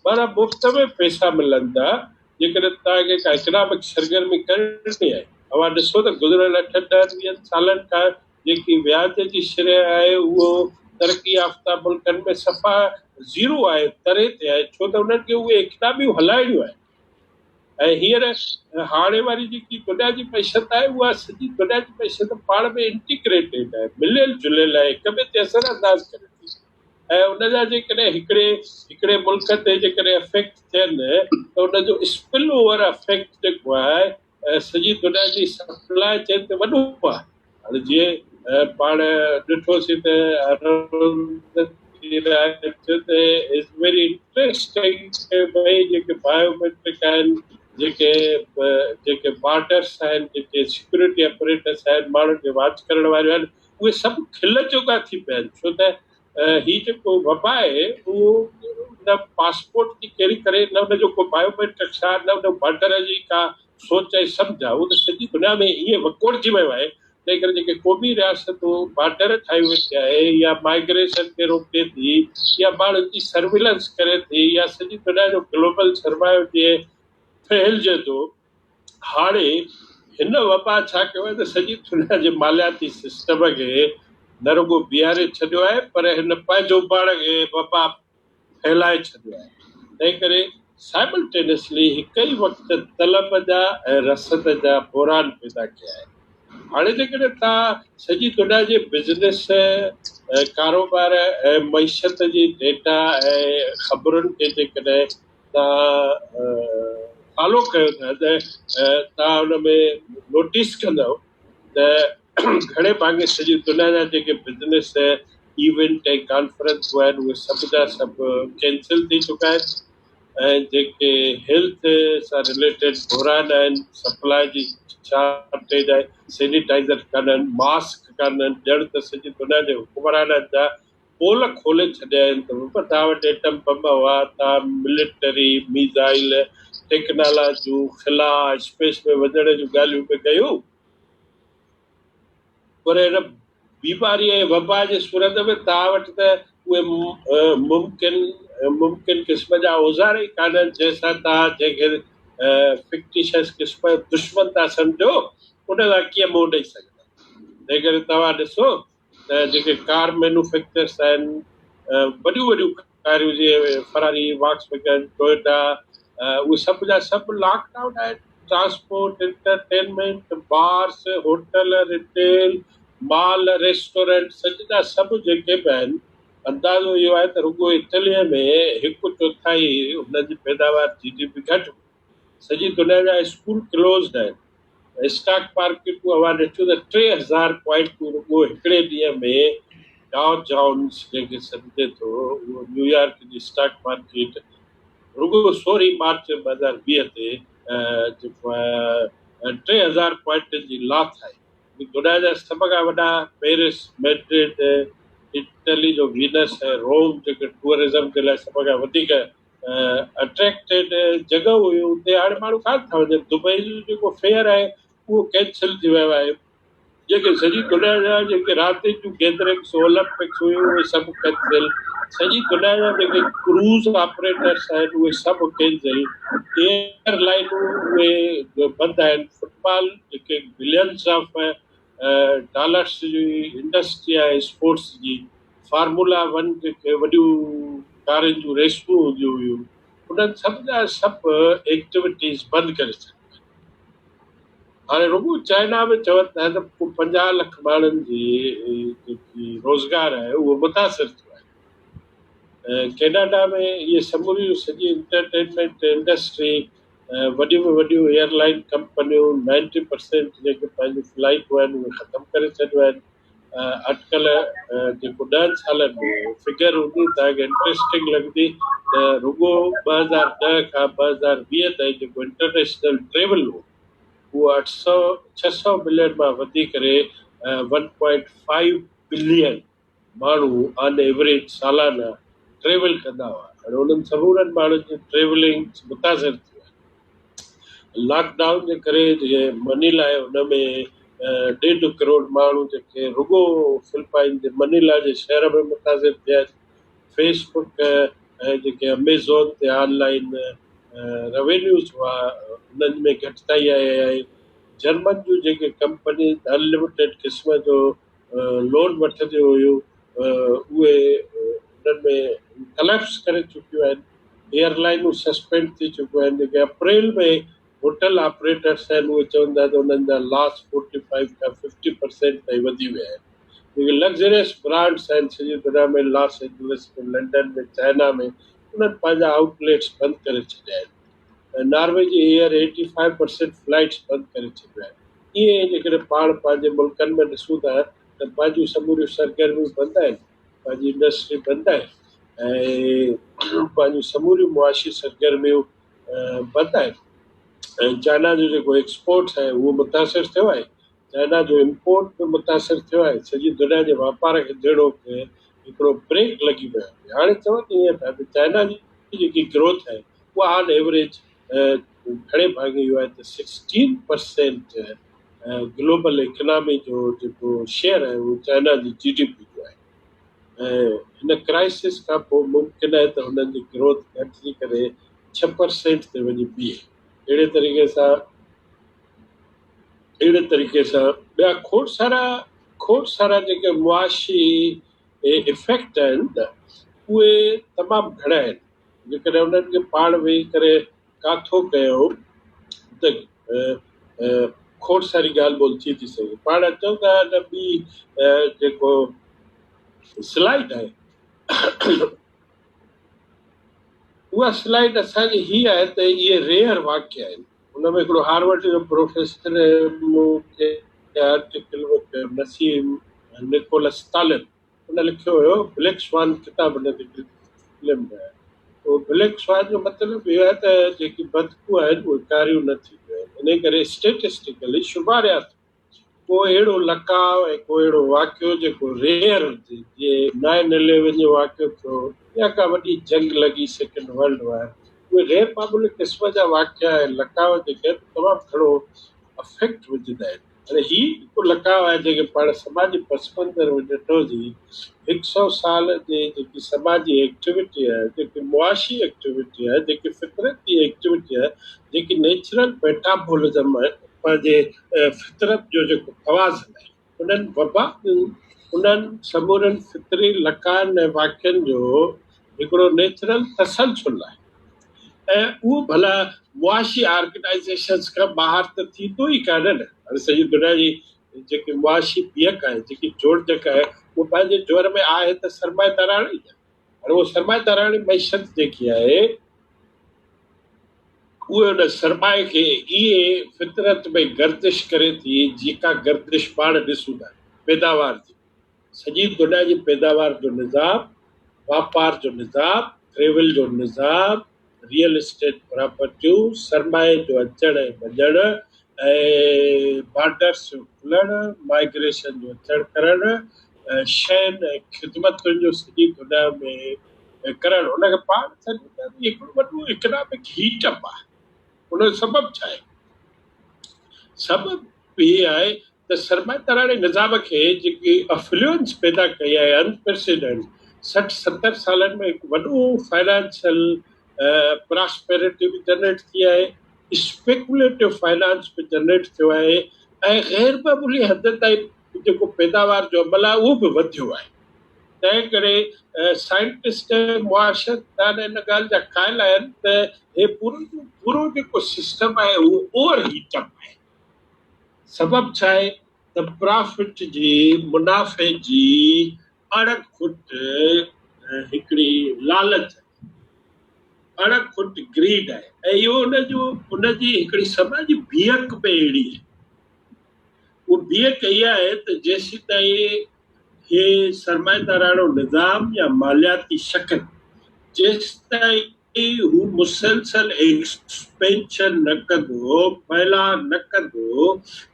معنيٰ مفت ۾ پئسا ملن ٿا، جيڪڏهن توهان کي ڪا اڪنامڪ سرگرمي ڪرڻي آهي. اوهان ڏسو ته گذريل اٺن ڏهن ويهن سالن کان جيڪي وياج جي شرح آهي اهو ترقي يافته ملڪن ۾ صفا زيرو آهي، تري تي آهي، ڇو ته انهن کي اهي اڪناميون هلائڻيون آهن ۽ هينئر هاڻي واري جيڪي دنيا جي معيشت آهي اها سڄي دنيا جي معيشت پاڻ ۾ انٽيگريٽيڊ آهي، مليل جليل آهي، هڪ ٻئي تي اثر انداز ڪري ٿي ۽ ان جا جيڪڏهن هڪڙي هڪڙي ملڪ تي جيڪڏهن افيڪٽ ٿين ته ان جو اسپل اوور افيڪٽ جيڪو آهي سڄي دنيا جي سپلاء چين تي وڏو آهي. هاڻي جيئن پاڻ ڏٺوسين ته ته is very interesting ڀئي جيڪي بايوميٽرڪ آهن، جيڪي جيڪي بارڊرس آهن، جيڪي سيڪيورٽي اپريٽس آهن، ماڻهن کي واچ ڪرڻ واريون آهن، اهي سڀ کل جوڳا ٿي پيا آهن، ڇو ته هي جيڪو وبا آهي اهو نه پاسپورٽ جي ڪيري ڪري، نه ان جو ڪو بايوميٽرڪس آهي، نه ان بارڊر جي ڪا سوچ ۽ سمجهه آهي، اهو ته سڄي دنيا ۾ ائين وڪوڙجي ويو آهي. تنهن ڪري جيڪي قومي رياستون بارڊر ٺاهي ويٺي آهي يا مائگريشن کي روڪي ٿي يا ماڻهن جي سرويلنس ڪري ٿي يا سڄي دنيا جو گلوبل سرمايو جيئن ڦهلجي ٿو، هاڻي هن وبا ڇا ڪيو آهي ته سڄي دنيا جي مالياتي سسٽم کي نه رڳو بيهاري ڇڏيو آهي پر هن پنهنجو پاڻ کي وبا ڦهلائي ڇڏيو آهي. تنهن ڪري سائملٽينسلي هڪ ئي وقت طلب جا ۽ رسد جا بحران پيدا ڪيا آهن. هاڻي جيڪڏهن توهان سڄي دنيا جي بزنس، ڪاروبار ۽ معيشت جي ڊيٽا ۽ خبرن کي جيڪڏهن توهان فالو ڪيو ٿا ته توهان ان ۾ نوٽيس ڪندؤ ته گهڻي ڀاڱي سڄي دنيا جا جيڪي بزنس ايونٽ ۽ ڪانفرنسون آهن اهي سڀ جا سڀ ڪينسل ٿي چڪا آهن ۽ جيڪي هيلٿ سان رليٽيڊ بحران آهن، سپلاء جي شارٽيج آهي، سينيٽائزر ڪانهن، ماسڪ ڪانهن، ڄڻ ته سڄي دنيا جي حڪمرانن جا پول کولي ڇڏيا آهن ته بابا توهان وٽ ايٽم بم هئا، توهان ملٽري، ميزائل، ٽيڪنالاجيون، خلا، اسپيس ۾ وڃڻ جون ڳالهيون پئي ڪيون، پر هن بيماري ۽ وبا جي صورت ۾ توهان وٽ ته اهي ممڪن ممڪن قسم جا اوزار ئي ڪانهن جنهن سان توهان جنهن کي فڪٽيشس قسم جو دشمن ٿا سمجهو ان سان ڪيئن منهن ڏئي سگهندا. تنهنڪري توهان ڏسو ته جيڪي ڪار مينوفيڪچرس آهن، وڏيون وڏيون ڪاريون جيئن فراري، واڪس ويگن، ٽويوٽا، اهي سڀ جا سڀ لاڪ ڊائون آهن. Transport, entertainment, bars, hotel, retail, mall, restaurant سڄ جا سڀ جيڪي به آهن، اندازو اهو آهي ته رڳو اٽليء ۾ هڪ چوٿائي انهن جي پيداوار جي ڊي پي گهٽ هئي. سڄي دنيا جا اسڪول ڪلوزڊ آهن. اسٽاڪ مارڪيٽون اوهان ڏٺيون ته 3000 پوائنٽون رڳو هڪڙي ڏينهن ۾ ڊائو جونز جنهن کي سڏجي ٿو اهو نيويارڪ جي اسٽاڪ مارڪيٽ رڳو 16 مارچ 2020 تي جيڪو آهي 3000 پوائنٽن جي لاٿ آئي. دنيا جا سڀ کان وڏا پيرس، ميڊرڊ، اٽلي جو وينس ۽ روم جيڪي ٽوئرزم جي لاء سڀ کان وڌيڪ اٽريڪٽيڊ جڳهه هيون اتي هاڻي ماڻهو ڪانه ٿا وڃن. دبئي جو جيڪو فيئر آهي اهو ڪينسل ٿي ويو آهي. جيڪي سڄي دنيا جا جيڪي راتين جون گيدرنگس اولمپڪس هيون اهي سڀ ڪينسل. سڄي دنيا جا جيڪي ڪروز آپريٽرس آهن اهي سڀ ڪينسل. ايئر لائنون اهي بند آهن. فٽبال جيڪي بلينس آف ڊالرس جي انڊسٽري آهي اسپورٽس جي، فارمولا ون جيڪي وڏيون ڪارن جون ريسون هونديون هيون انهن سڀ جا سڀ ايڪٽيوٽيز بند ڪري ڇڏيون آهن. هاڻي رڳو چائنا ۾ چون ٿا ته ڪو 50 لک ماڻهن جي جيڪي روزگار آهي اهو متاثر ٿيو آهي. ڪيناڊا ۾ اهي سموريون سڄي انٽرٽينمينٽ انڊسٽري، وڏيون ۾ وڏيون ايئر لائن ڪمپنيون 90% جيڪي پنهنجون فلائيٽون آهن اهي ختم ڪري ڇڏيون آهن. اٽڪل جيڪو 10 سالن ۾ فگر هوندي توهان کي انٽريسٽنگ لڳندي ته رڳو 2010 کان 2020 تائين جيڪو انٽرنيشنل ٽريول هو اهو 800 600 ملين مان وڌي ڪري 1.5 بلين ماڻهو آن ايوريج سالانه ٽريول ڪندا هئا. هاڻي انهن سمورن ماڻهن جي ٽريولنگ متاثر ٿي آهي. لاڪ ڊائون جي ڪري جيڪي منيلا آهي ان ۾ 1.5 ڪروڙ ماڻهو جيڪي رڳو فلپائن جي منيلا جي شهر ۾ متاثر ٿيا آهن. فيس بڪ ۽ جيڪي اميزون تي آن لائن روينيوز هئا انهن ۾ گهٽتائي آئي آهي. جرمن جون جيڪي ڪمپنيز انلميٽيڊ قسم جو لون وٺنديون هيون اهي انهن ۾ ڪليپس ڪري چڪيون آهن. ايئر لائنون سسپينڊ ٿي چڪيون آهن. جيڪي اپريل ۾ هوٽل آپريٽرس آهن اهي چون ٿا ته انهن جا لاس 45 کان 50% تائين وڌي ويا آهن. جيڪي لگزريس برانڊس آهن سڄي دنيا ۾ لاس اينجلس ۾، لنڊن ۾، چائنا ۾ انهن پنهنجا آئوٽ ليٽس بند ڪري ڇڏيا آهن. ناروي جي ايئر 85% فلائيٽس بند ڪري ڇڏيون آهن. ائين ئي جيڪڏهن پاڻ پنهنجي ملڪن ۾ ڏسون ٿا ته پنهنجون سموريون سرگرميون بند آهن، پنهنجي انڊسٽري بند آهي ۽ پنهنجون سموريون معاشي سرگرميون بند آهن ۽ چائنا جو جيڪو ايڪسپورٽس آهي اهو متاثر ٿيو آهي، چائنا جو امپورٽ به متاثر ٿيو آهي، سڄي دنيا جي واپار کي جهڙوڪ هڪڙو بريڪ لڳي ويو آهي. هاڻي چون ائين ٿا ته چائنا جي جيڪي گروٿ آهي اها آن ايوريج گهڻي ڀاڱي اهو آهي ته 16% گلوبل اڪنامي جو جيڪو شيئر آهي اهو چائنا جي جي ڊي پي جو آهي ۽ هن ڪرائسس کان پوء ممڪن آهي ته هنن جي گروٿ گهٽجي ڪري 6% تي وڃي بيهي. اهڙي طريقي سان اهڙي طريقي سان ٻيا کوڙ سارا کوڙ سارا جيڪي معاشي افيڪٽ آهن نه اهي تمام گهڻا آهن. جيڪڏهن انهن کي پاڻ ويهي ڪري ڪاٿو ڪيو ته کوڙ ساري ڳالهه ٻولهه ٿي ٿي سگهي. پاڻ اچون ٿا ان ٻي جيڪو سلائيڊ آهي اها سلائيڊ اسان جي هي آهي ته اهي ريئر واقعا آهن. ان ۾ هڪڙو هارورڊ جو پروفيسر مون کي آرٽيڪل ۾ پيو نسيم نڪولس طالب ان لکيو هيو بليڪ سوان ڪتاب ان تي فلم به آهي. اهو بليڪ سوان جو مطلب اهو آهي ته جيڪي بدڪون آهن اهي ڪاريون نه ٿينديون آهن. انهي ڪري اسٽيٽسٽيڪلي شماريات ڪو اهڙو لقاء ۽ ڪو اهڙو واقعو جيڪو ريئر هجي، جيئن نائن اليون جو واقعو ٿيو يا ڪا وڏي جنگ لڳي سيڪنڊ ورلڊ وار، اهي غير معمولي قسم جا واقعا ۽ لقاء جيڪي آهن تمام گهڻو افيڪٽ وجهندا آهن. هاڻي هي هڪ لقاء آهي جنهن کي پاڻ سماجي پس منظر ۾ ڏٺوسين. هڪ سئو سال جي جيڪي سماجي ايڪٽيوٽي آهي، جيڪي معاشي ايڪٽيوٽي آهي، جيڪي فطرتي ايڪٽيوٽي آهي، جيڪي نيچرل ميٽابولزم آهي، پنهنجي فطرت جو جيڪو توازن آهي، انهن وبا انهن سمورن فطري لقائن ۽ واقعن جو هڪڙو نيچرل تسلسل آهي ۽ اهو ڀلا معاشي آرگنائيزيشنز کان ٻاهر ته ٿيندو ئي ڪانه نه. هاڻي سڄي دنيا جي جيڪي معاشي بيهڪ آهي، جيڪي جوڙجڪ آهي، اهو پنهنجي جوهر ۾ آهي ته سرمائيداراڻي ئي آهي. هاڻي اهو سرمائيداراڻي معيشت جيڪي آهي، اهي ان سرمائي کي ائين فطرت ۾ گردش ڪري ٿي جيڪا گردش پاڻ ڏسون ٿا پيداوار جي. سڄي دنيا جي پيداوار جو نظام، واپار جو نظام، ٽريول جو نظام، ريئل اسٽيٽ پراپرٽيون، سرمائي جو اچڻ ۽ وڃڻ ۽ بارڊرس جو کلڻ، مائگريشن جو اچڻ ڪرڻ، شين ۽ خدمتن جو سڄي دنيا ۾ ڪرڻ، ان کي پاڻ سڏيون ٿا ته هڪڙو وڏو اڪنامڪ هيٽ اپ آهي. ان جو سبب ڇا آهي؟ سبب هي آهي ته سرمائيداراڻي نظام کي جيڪي افلوئنس پيدا ڪئي آهي انپريسيڊنٽ 60 70 سالن ۾ هڪ وڏو فائنانشل پراسپيرٽي به جنريٽ ٿي آهي، اسپيڪوليٽو فائنانس به جنريٽ ٿيو آهي ۽ غير معمولي حد تائين جيڪو پيداوار جو عمل آهي اهو به وڌيو آهي. تنهن ڪري سائنٽسٽ ۽ معاشيتدان ان ڳالهه جا قائل آهن ته هي پورو جو پورو جيڪو سسٽم آهي اهو اوور هيٽ اپ آهي. سبب ڇا آهي ته پرافٽ جي، منافعي جي اڻ کٽ هڪڙي لالچ آهي، اڻ کٽ گريڊ آهي ۽ اهو ان جو ان جي هڪڙي سماجي بيهڪ به اهڙي آهي. اهو بيهڪ اها آهي ته جيسيتائين هي سرمائيداراڻو نظام يا مالياتي شڪل جيستائين هو مسلسل ايڪسپينشن نه ڪندو، ڦهلاء نه ڪندو،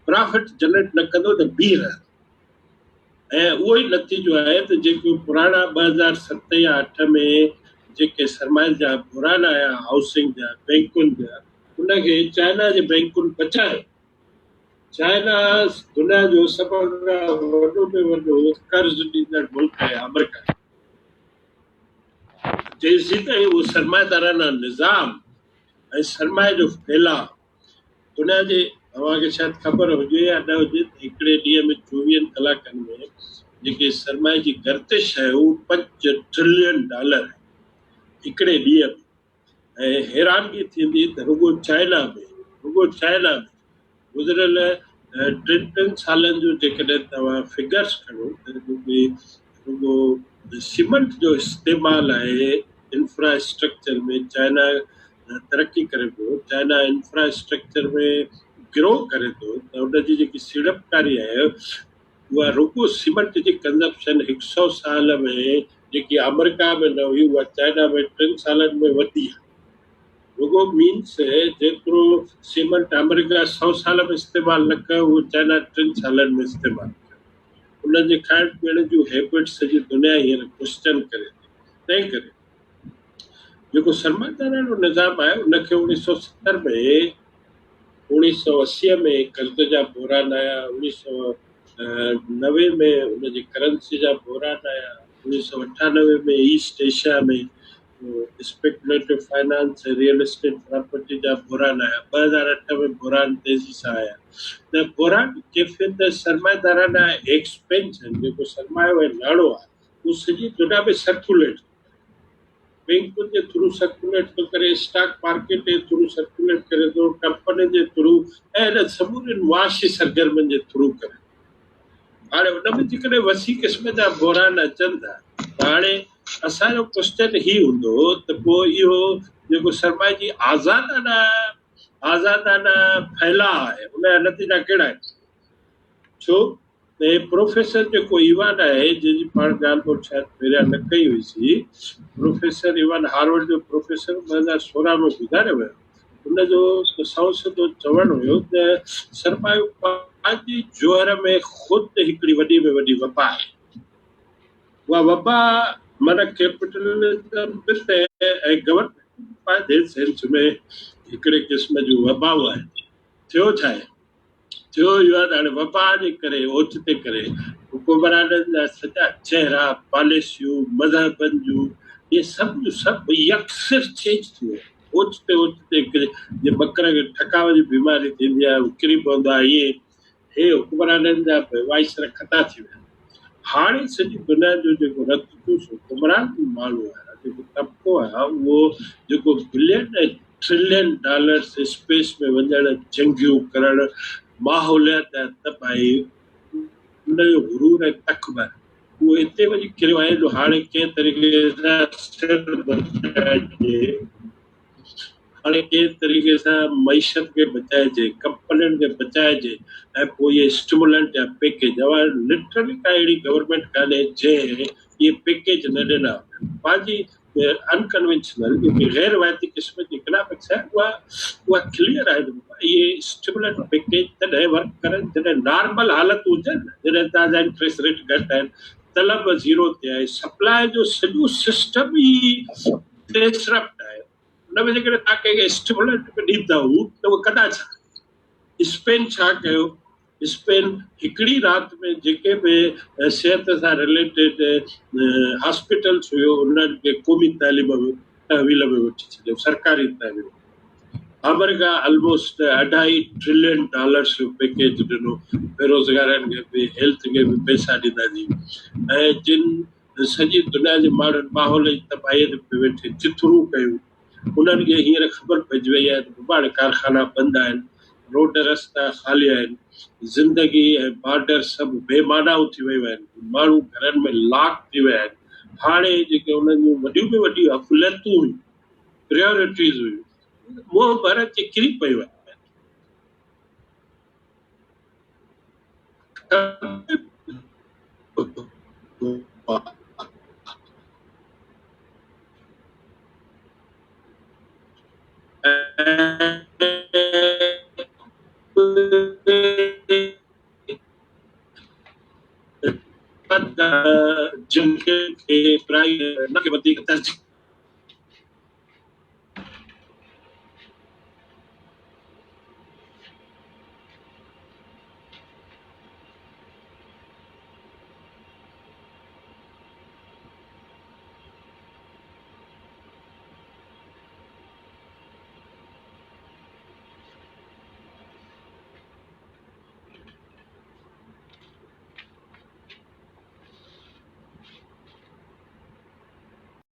پرافٽ جنريٽ نه ڪندو ته بيهي رهندو ۽ اهو ئي نتيجو آهي ته جيڪو پراڻا 2007 يا 8 ۾ جيڪي سرمائي جا بحران آيا هائوسنگ جا، بئنڪن جا، ان کي چائنا جي بئنڪن بچايو. چائنا دنيا جو سڀ کان وڏو ۾ وڏو قرض ڏيندڙ ملڪ آهي آمريڪا کي. جيسيتائين اهو سرمائيدارانه نظام ۽ سرمائي جو ڦهلاء دنيا جي اوهان کي شايد خبر هجي يا نه هجي ته هڪڙي ڏينهن ۾ چوويهن ڪلاڪن ۾ جيڪي سرمائي جي گردش آهي اهو پنج ٽرلين ڊالر آهي هڪڙي ڏينهن ۾. ۽ حيرانگي ٿيندي ته رڳو چائنا ۾ رڳو چائنا ۾ گذريل ٽن ٽن سالن جو جيڪڏهن توهان فگرس کڻو ته رڳي رڳو سيمنٽ جو استعمال آهي انفراسٽرڪچر ۾ چائنا ترقي ڪري پيو، چائنا انفراسٽرڪچر ۾ گرو ڪري ٿو ته ان جي جيڪي سيڙپڪاري آهي اها رڳو سيمنٽ جي ڪنزمپشن هڪ سئو سال ۾ جيڪي آمريڪا ۾ نه هئي اها چائنا ۾ ٽن سالن ۾ وڌي آهي. رڳو مينس جيترو سيمنٽ آمريڪا سئو سال ۾ استعمال نه ڪيو اهو چائنا ٽن سالن ۾ استعمال ڪيو. انهن جي کائڻ پيئڻ جون هيبٽس سڄي دنيا هينئر ڪوسچن ڪري ٿي. تنهن ڪري جيڪو سرمائيداراڻو نظام آهي ان کي 1970 ۾ 1980 ۾ قرض جا بحران آيا، 1990 ۾ ان جي ڪرنسي جا بحران آيا، 1998 ۾ East Asia ۾ speculative finance ۽ real estate property جا بحران آيا، 2008 ۾ بحران تيزي سان آيا ته بحران ڪيفيت سرمائيدارانه ايڪسپينشن جيڪو سرمايو ۽ ناڻو آهي اهو سڄي دنيا ۾ سرڪوليٽ ٿو بينڪن جي ٿرو سرڪوليٽ ٿو ڪري، اسٽاڪ مارڪيٽ جي ٿرو سرڪوليٽ ڪري ٿو، ڪمپنين جي ٿرو ۽ انهن سمورين معاشي سرگرمين جي ٿرو ڪري ٿو. هاڻي ان ۾ جيڪڏهن وسيع قسم جا بحران اچن ٿا ته هاڻي اسان جو ڪوسچن هي هوندو ته پوء اهو جيڪو سرمائي جي آزادانه آزادانه ڦهلاء آهي ان جا نتيجا ڪهڙا آهن؟ ڇو ته هي پروفيسر جيڪو ايوان آهي، جنهن جي پاڻ ڳالهه ٻولهه شايد پهريان نه ڪئي هئي سي، پروفيسر ايوان هارورڊ جو پروفيسر 2016 ۾ گذاري ويو. ان جو ته سنئون سڌو چوڻ هيو ته سرمايو پنهنجي جوهر ۾ خود هڪڙي وڏي ۾ وڏي وبا آهي. اها وبا معنيٰ ڪيپيٽلزم به ته ۽ گورنمينٽ به پنهنجي سينس ۾ هڪڙي قسم جون وبائون آهن. ٿيو ڇا آهي؟ ٿيو اهو آهي ته هاڻي وبا جي ڪري اوچتي ڪري حڪمرانن جا سڄا چهرا، پاليسيون، مذهبن جون اهي سڀ جون سڀ يڪسر چينج ٿي ويون. اوچتي اوچتي هڪ جيئن ٻڪر کي ٺڪاء جي بيماري ٿيندي آهي اهو ڪري پوندو آهي ائين هي حڪمرانن جا به وائسر خطا ٿي ويا. هاڻي سڄي دنيا جو جيڪو رت چوس حڪمران ماڻهو آهي جيڪو طبقو آهي اهو جيڪو بلين ۽ ٽرلين ڊالرز اسپيس ۾ وڃڻ، جنگيون ڪرڻ، ماحوليات جا تباهي، ان جو غرور ۽ تڪبر اهو اتي وڃي ڪريو آهي جو هاڻي ڪنهن طريقي سان سر بچائجي، هاڻي ڪنهن طريقي سان معيشت کي بچائجي، ڪمپنين کي بچائجي ۽ پوء اهي اسٽيمولنٽ يا پيڪيج اوهان لٽرلي ڪا اهڙي گورنمينٽ ڪانهي جنهن اهي پيڪيج نه ڏنا هجن پنهنجي انڪنوينشنل جيڪي غير روايتي قسم جي اڪنامڪس آهي اها اها ڪليئر آهي ته اهي اسٽيمولنٽ پيڪيج تڏهن ورڪ ڪرن جڏهن نارمل حالت هجن جڏهن توهان جا انٽريسٽ ريٽ گهٽ آهن طلب زيرو تي آهي سپلاء جو سڄو سسٽم ئي ڊسرپٽ آهي ان ۾ جيڪڏهن توهان ڪنهن کي اسٽيمولنٽ به ڏيندا ته اهي ڪندا ڇا؟ اسپين ڇا ڪيو؟ اسپين هڪڙي رات ۾ جيڪي به صحت سان رليٽيڊ هاسپيٽلس هيو انهن کي قومي تعليم ۾ تحويل ۾ وٺي ڇڏيو سرڪاري تحويل آمريڪا الموسٽ اڍائي ٽرلين ڊالرس جو پيڪيج ڏنو بيروزگارن کي به هيلٿ کي به پئسا ڏينداسين ۽ جن سڄي دنيا جي ماڻهن ماحول جي تباهي تي ويٺي چٿرون ڪيون انهن کي هينئر خبر پئجي وئي آهي ته بابا هاڻي ڪارخانا بند آهن. روڊ رستا خالي آهن، زندگي ۽ بارڊر سڀ بي معنائون ٿي ويون آهن، ماڻهو گهرن ۾ لاڪ ٿي ويا آهن، هاڻي جيڪي انهن جون وڏيون ۾ وڏيون اقليتون هيون، پريارٽيز هيون، منهن ڀر اچي ڪري پيون آهن. جن کي وڌيڪ ترجيح